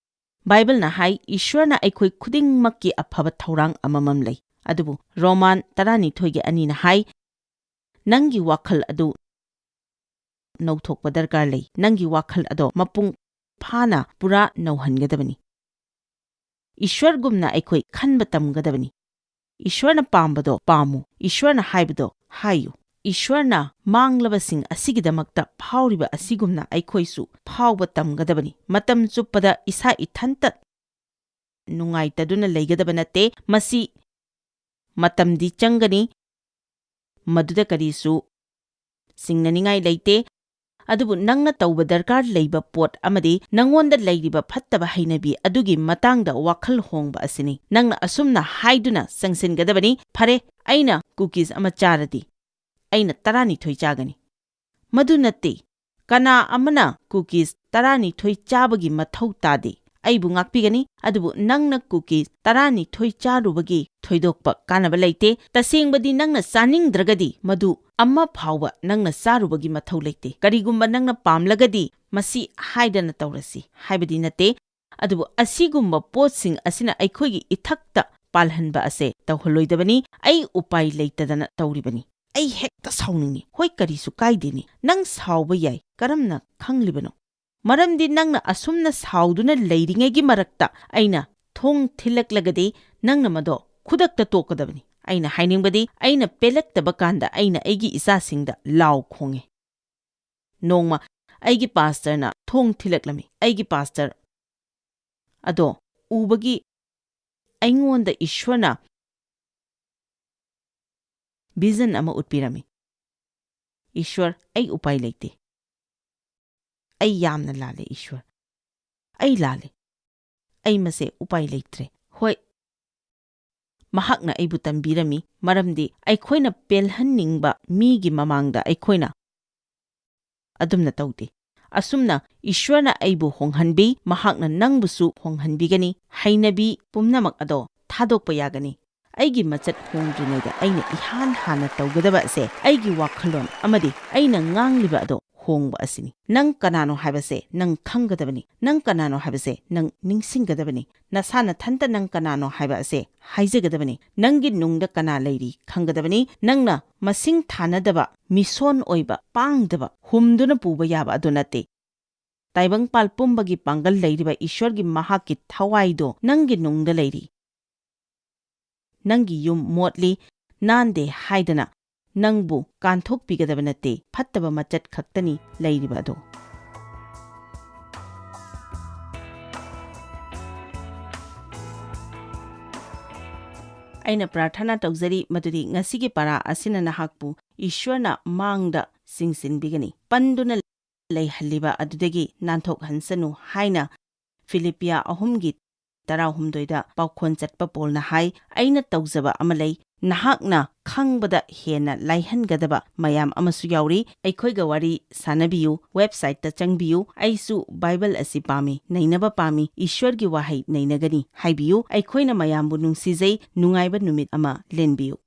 ꯕꯥꯏꯕꯜꯅ ꯍꯥꯏ, ꯏꯁ꯭ꯋꯔꯅ ꯑꯩꯈꯣꯏ ꯈꯨꯗꯤꯡꯃꯛꯀꯤ ꯑꯐꯕ ꯊꯧꯔꯥꯡ ꯑꯃꯃꯝ ꯂꯩ꯫ ꯑꯗꯨꯕꯨ ꯔꯣꯃꯥꯟ ꯇꯔꯥꯅꯤꯊꯣꯏꯒꯤ ꯑꯅꯤꯅ ꯍꯥꯏ, "ꯅꯪꯒꯤ ꯋꯥꯈꯜ ꯑꯗꯨ ꯅꯧꯊꯣꯛꯄ ꯗꯔꯀꯥꯔ ꯂꯩ꯫ ꯅꯪꯒꯤ ꯋꯥꯈꯜ ꯑꯗꯣ ꯃꯄꯨꯡ ꯐꯥꯅ ꯄꯨꯔꯥ ꯅꯧꯍꯟꯒꯗꯕꯅꯤ꯫ ꯏꯁ꯭ꯋꯔꯒꯨꯝꯅ ꯑꯩꯈꯣꯏ ꯈꯟꯕ ꯇꯝꯒꯗꯕꯅꯤ꯫ ꯏꯁ꯭ꯋꯔꯅ ꯄꯥꯝꯕꯗꯣ ꯄꯥꯝꯃꯨ, ꯏꯁ꯭ꯋꯔꯅ ꯍꯥꯏꯕꯗꯣ ꯍꯥꯏꯌꯨ꯫ ꯏꯁ꯭ꯋꯔꯅ ꯃꯥꯡꯂꯕꯁꯤꯡ ꯑꯁꯤꯒꯤꯗꯃꯛꯇ ꯐꯥꯎꯔꯤꯕ ꯑꯁꯤꯒꯨꯝꯅ ꯑꯩꯈꯣꯏꯁꯨ ꯐꯥꯎꯕ ꯇꯝꯒꯗꯕꯅꯤ꯫ ꯃꯇꯝ ꯆꯨꯞꯄꯗ ꯏꯁꯥ ꯏꯊꯟꯇ ꯅꯨꯡꯉꯥꯏꯇꯗꯨꯅ ꯂꯩꯒꯗꯕ ꯅꯠꯇꯦ꯫ ꯃꯁꯤ ꯃꯇꯝꯗꯤ ꯆꯪꯒꯅꯤ, ꯃꯗꯨꯗ ꯀꯔꯤꯁꯨ ꯆꯤꯡꯅꯅꯤꯡꯉꯥꯏ ꯂꯩꯇꯦ꯫ ꯑꯗꯨꯕꯨ ꯅꯪꯅ ꯇꯧꯕ ꯗꯔꯀꯥꯔ ꯂꯩꯕ ꯄꯣꯠ ꯑꯃꯗꯤ ꯅꯪꯉꯣꯟꯗ ꯂꯩꯔꯤꯕ ꯐꯠꯇꯕ ꯍꯩꯅꯕꯤ ꯑꯗꯨꯒꯤ ꯃꯇꯥꯡꯗ ꯋꯥꯈꯜ ꯍꯣꯡꯕ ꯑꯁꯤꯅꯤ꯫ ꯅꯪꯅ ꯑꯁꯨꯝꯅ ꯍꯥꯏꯗꯨꯅ ꯆꯪꯁꯤꯟꯒꯗꯕꯅꯤ, "ꯐꯔꯦ, ꯑꯩꯅ ꯀꯨꯀꯤꯁ ꯑꯃ ꯆꯥꯔꯗꯤ ꯑꯩꯅ ꯇꯔꯥꯅꯤꯊꯣꯏ ꯆꯥꯒꯅꯤ"꯫ ꯃꯗꯨ ꯅꯠꯇꯦ꯫ ꯀꯅꯥ ꯑꯃꯅ ꯀꯨꯀꯤꯁ ꯇꯔꯥꯅꯤꯊꯣꯏ ꯆꯥꯕꯒꯤ ꯃꯊꯧ ꯇꯥꯗꯦ꯫ ꯑꯩꯕꯨ ꯉꯥꯛꯄꯤꯒꯅꯤ, ꯑꯗꯨꯕꯨ ꯅꯪꯅ ꯀꯨꯀꯤꯁ ꯇꯔꯥꯅꯤꯊꯣꯏ ꯆꯥꯔꯨꯕꯒꯤ ꯊꯣꯏꯗꯣꯛꯄ ꯀꯥꯟꯅꯕ ꯂꯩꯇꯦ꯫ ꯇꯁꯦꯡꯕꯗꯤ ꯅꯪꯅ ꯆꯥꯅꯤꯡꯗ꯭ꯔꯒꯗꯤ ꯃꯗꯨ ꯑꯃ ꯐꯥꯎꯕ ꯅꯪꯅ ꯆꯥꯔꯨꯕꯒꯤ ꯃꯊꯧ ꯂꯩꯇꯦ꯫ ꯀꯔꯤꯒꯨꯝꯕ ꯅꯪꯅ ꯄꯥꯝꯂꯒꯗꯤ ꯃꯁꯤ ꯍꯥꯏꯗꯅ ꯇꯧꯔꯁꯤ ꯍꯥꯏꯕꯗꯤ ꯅꯠꯇꯦ, ꯑꯗꯨꯕꯨ ꯑꯁꯤꯒꯨꯝꯕ ꯄꯣꯠꯁꯤꯡ ꯑꯁꯤꯅ ꯑꯩꯈꯣꯏꯒꯤ ꯏꯊꯛꯇ ꯄꯥꯜꯍꯟꯕ ꯑꯁꯦ ꯇꯧꯍꯜꯂꯣꯏꯗꯕꯅꯤ꯫ ꯑꯩ ꯎꯄꯥꯏ ꯂꯩꯇꯗꯅ ꯇꯧꯔꯤꯕꯅꯤ꯫ ꯑꯩ ꯍꯦꯛꯇ ꯁꯥꯎꯅꯤꯡꯏ꯫ ꯍꯣꯏ, ꯀꯔꯤꯁꯨ ꯀꯥꯏꯗꯦꯅꯤ꯫ ꯅꯪ ꯁꯥꯎꯕ ꯌꯥꯏ꯫ ꯀꯔꯝꯅ ꯈꯪꯂꯤꯕꯅꯣ? ꯃꯔꯝꯗꯤ ꯅꯪꯅ ꯑꯁꯨꯝꯅ ꯁꯥꯎꯗꯨꯅ ꯂꯩꯔꯤꯉꯩꯒꯤ ꯃꯔꯛꯇ ꯑꯩꯅ ꯊꯣꯡ ꯊꯤꯜꯂꯛꯂꯒꯗꯤ ꯅꯪꯅ ꯃꯗꯣ ꯈꯨꯗꯛꯇ ꯇꯣꯛꯀꯗꯕꯅꯤ꯫ ꯑꯩꯅ ꯍꯥꯏꯅꯤꯡꯕꯗꯤ, ꯑꯩꯅ ꯄꯦꯜꯂꯛꯇꯕ ꯀꯥꯟꯗ ꯑꯩꯅ ꯑꯩꯒꯤ ꯏꯆꯥꯁꯤꯡꯗ ꯂꯥꯎ ꯈꯣꯡꯉꯤ꯫ ꯅꯣꯡꯃ ꯑꯩꯒꯤ ꯄꯥꯁꯇꯔꯅ ꯊꯣꯡ ꯊꯤꯜꯂꯛꯂꯝꯃꯤ꯫ ꯑꯩꯒꯤ ꯄꯥꯁꯇꯔ ꯑꯗꯣ ꯎꯕꯒꯤ ꯑꯩꯉꯣꯟꯗ ꯏꯁ꯭ꯋꯔꯅ ꯚꯤꯖꯟ ꯑꯃ ꯎꯠꯄꯤꯔꯝꯃꯤ꯫ "ꯏꯁ꯭ꯋꯔ, ꯑꯩ ꯎꯄꯥꯏ ꯂꯩꯇꯦ꯫ ꯑꯩ ꯌꯥꯝꯅ ꯂꯥꯜꯂꯦ, ꯏꯁ꯭ꯋꯔ꯫ ꯑꯩ ꯂꯥꯜꯂꯦ꯫ ꯑꯩ ꯃꯁꯦ ꯎꯄꯥꯏ ꯂꯩꯇ꯭ꯔꯦ꯫" ꯍꯣꯏ, ꯃꯍꯥꯛꯅ ꯑꯩꯕꯨ ꯇꯝꯕꯤꯔꯝꯃꯤ, ꯃꯔꯝꯗꯤ ꯑꯩꯈꯣꯏꯅ ꯄꯦꯜꯍꯟꯅꯤꯡꯕ ꯃꯤꯒꯤ ꯃꯃꯥꯡꯗ ꯑꯩꯈꯣꯏꯅ ꯑꯗꯨꯝꯅ ꯇꯧꯗꯦ꯫ ꯑꯁꯨꯝꯅ ꯏꯁ꯭ꯋꯔꯅ ꯑꯩꯕꯨ ꯍꯣꯡꯍꯟꯕꯤ, ꯃꯍꯥꯛꯅ ꯅꯪꯕꯨꯁꯨ ꯍꯣꯡꯍꯟꯕꯤꯒꯅꯤ꯫ ꯍꯩꯅꯕꯤ ꯄꯨꯝꯅꯃꯛ ꯑꯗꯣ ꯊꯥꯗꯣꯛꯄ ꯌꯥꯒꯅꯤ꯫ ꯑꯩꯒꯤ ꯃꯆꯠ ꯍꯣꯡꯗ꯭ꯔꯤꯉꯩꯗ ꯑꯩꯅ ꯏꯍꯥꯟ ꯍꯥꯟꯅ ꯇꯧꯒꯗꯕ ꯑꯁꯦ ꯑꯩꯒꯤ ꯋꯥꯈꯜꯂꯣꯟ ꯑꯃꯗꯤ ꯑꯩꯅ ꯉꯥꯡꯂꯤꯕ ꯑꯗꯣ ꯍꯣꯡꯕ ꯑꯁꯤꯅꯤ꯫ ꯅꯪ ꯀꯅꯥꯅꯣ ꯍꯥꯏꯕꯁꯦ ꯅꯪ ꯈꯪꯒꯗꯕꯅꯤ꯫ ꯅꯪ ꯀꯅꯥꯅꯣ ꯍꯥꯏꯕꯁꯦ ꯅꯪ ꯅꯤꯡꯁꯤꯡꯒꯗꯕꯅꯤ꯫ ꯅꯁꯥ ꯅꯊꯟꯇ ꯅꯪ ꯀꯅꯥꯅꯣ ꯍꯥꯏꯕ ꯑꯁꯦ ꯍꯥꯏꯖꯒꯗꯕꯅꯤ꯫ ꯅꯪꯒꯤ ꯅꯨꯡꯗ ꯀꯅꯥ ꯂꯩꯔꯤ ꯈꯪꯒꯗꯕꯅꯤ꯫ ꯅꯪꯅ ꯃꯁꯤꯡ ꯊꯥꯅꯗꯕ, ꯃꯤꯁꯣꯟ ꯑꯣꯏꯕ, ꯄꯥꯡꯗꯕ, ꯍꯨꯝꯗꯨꯅ ꯄꯨꯕ ꯌꯥꯕ ꯑꯗꯨ ꯅꯠꯇꯦ꯫ ꯇꯥꯏꯕꯪꯄꯥꯜ ꯄꯨꯝꯕꯒꯤ ꯄꯥꯡꯒꯜ ꯂꯩꯔꯤꯕ ꯏꯁ꯭ꯋꯔꯒꯤ ꯃꯍꯥꯛꯀꯤ ꯊꯋꯥꯏꯗꯣ ꯅꯪꯒꯤ ꯅꯨꯡꯗ ꯂꯩꯔꯤ꯫ ꯅꯪꯒꯤ ꯌꯨꯝ ꯃꯣꯠꯂꯤ, ꯅꯥꯟꯗꯦ ꯍꯥꯏꯗꯅ ꯅꯪꯕꯨ ꯀꯥꯟꯊꯣꯛꯄꯤꯒꯗꯕ ꯅꯠꯇꯦ, ꯐꯠꯇꯕ ꯃꯆꯠ ꯈꯛꯇꯅꯤ ꯂꯩꯔꯤꯕ ꯑꯗꯨ꯫ ꯑꯩꯅ ꯄ꯭ꯔꯥꯔꯊꯅꯥ ꯇꯧꯖꯔꯤ ꯃꯗꯨꯗꯤ ꯉꯁꯤꯒꯤ ꯄꯥꯔꯥ ꯑꯁꯤꯅ ꯅꯍꯥꯛꯄꯨ ꯏꯁ꯭ꯋꯔꯅ ꯃꯥꯡꯗ ꯆꯤꯡꯁꯤꯟꯕꯤꯒꯅꯤ꯫ ꯄꯟꯗꯨꯅ ꯂꯩꯍꯜꯂꯤꯕ ꯑꯗꯨꯗꯒꯤ ꯅꯥꯟꯊꯣꯛꯍꯟꯁꯅꯨ ꯍꯥꯏꯅ ꯐꯤꯂꯤꯞꯄꯤꯌꯥ ꯑꯍꯨꯝꯒꯤ ꯇꯔꯥꯍꯨꯝꯗꯣꯏꯗ ꯄꯥꯎꯈꯣꯟ ꯆꯠꯄ ꯄꯣꯜꯅ ꯍꯥꯏ, "ꯑꯩꯅ ꯇꯧꯖꯕ ꯑꯃ ꯂꯩ, ꯅꯍꯥꯛꯅ ꯈꯪꯕꯗ ꯍꯦꯟꯅ ꯂꯥꯏꯍꯟꯒꯗꯕ ꯃꯌꯥꯝ ꯑꯃꯁꯨ ꯌꯥꯎꯔꯤ꯫ ꯑꯩꯈꯣꯏꯒ ꯋꯥꯔꯤ ꯁꯥꯅꯕꯤꯌꯨ, ꯋꯦꯕꯁꯥꯏꯠꯇ ꯆꯪꯕꯤꯌꯨ, ꯑꯩꯁꯨ ꯕꯥꯏꯕꯜ ꯑꯁꯤ ꯄꯥꯝꯃꯤ, ꯅꯩꯅꯕ ꯄꯥꯝꯃꯤ, ꯏꯁ꯭ꯋꯔꯒꯤ ꯋꯥꯍꯩ ꯅꯩꯅꯒꯅꯤ ꯍꯥꯏꯕꯤꯌꯨ꯫ ꯑꯩꯈꯣꯏꯅ ꯃꯌꯥꯝꯕꯨ ꯅꯨꯡꯁꯤꯖꯩ, ꯅꯨꯡꯉꯥꯏꯕ ꯅꯨꯃꯤꯠ ꯑꯃ ꯂꯦꯟꯕꯤꯌꯨ"꯫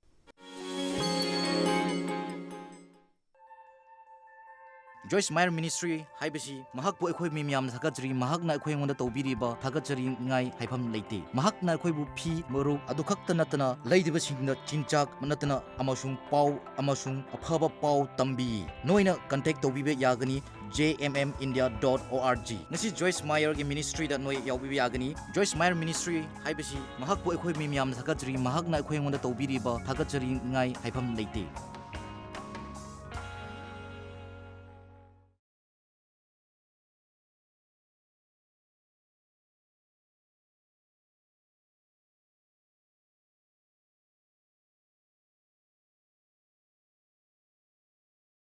ꯖꯣꯏꯁ ꯃꯥꯌꯔ ꯃꯤꯅꯤꯁꯇ꯭ꯔꯤ ꯍꯥꯏꯕꯁꯤ ꯃꯍꯥꯛꯄꯨ ꯑꯩꯈꯣꯏ ꯃꯤ ꯃꯌꯥꯝꯅ ꯊꯥꯒꯠꯆꯔꯤ꯫ ꯃꯍꯥꯛꯅ ꯑꯩꯈꯣꯏ ꯑꯩꯉꯣꯟꯗ ꯇꯧꯕꯤꯔꯤꯕ ꯊꯥꯒꯠꯆꯔꯤꯉꯥꯏ ꯍꯥꯏꯐꯝ ꯂꯩꯇꯦ꯫ ꯃꯍꯥꯛꯅ ꯑꯩꯈꯣꯏꯕꯨ ꯐꯤ, ꯃꯔꯨꯞ ꯑꯗꯨ ꯈꯛꯇ ꯅꯠꯇꯅ ꯂꯩꯔꯤꯕꯁꯤꯡꯗ ꯆꯤꯟꯖꯥꯛ ꯅꯠꯇꯅ ꯑꯃꯁꯨꯡ ꯄꯥꯎ ꯑꯃꯁꯨꯡ ꯑꯐꯕ ꯄꯥꯎ ꯇꯝꯕꯤ꯫ ꯅꯣꯏꯅ ꯀꯟꯇꯦꯛ ꯇꯧꯕꯤꯕ ꯌꯥꯒꯅꯤ꯫ J M M India dot O R G꯫ ꯉꯁꯤ ꯖꯣꯏꯁ ꯃꯥꯌꯔꯒꯤ ꯃꯤꯅꯤꯁꯇ꯭ꯔꯤꯗ ꯅꯣꯏ ꯌꯥꯎꯕꯤꯕ ꯌꯥꯒꯅꯤ꯫ ꯖꯣꯏꯁ ꯃꯥꯌꯔ ꯃꯤꯅꯤꯁꯇ꯭ꯔꯤ ꯍꯥꯏꯕꯁꯤ ꯃꯍꯥꯛꯄꯨ ꯑꯩꯈꯣꯏ ꯃꯤ ꯃꯌꯥꯝꯅ ꯊꯥꯒꯠꯆꯔꯤ, ꯃꯍꯥꯛꯅ ꯑꯩꯈꯣꯏ ꯑꯩꯉꯣꯟꯗ ꯇꯧꯕꯤꯔꯤꯕ ꯊꯥꯒꯠꯆꯔꯤꯉꯥꯏ ꯍꯥꯏꯐꯝ ꯂꯩꯇꯦ꯫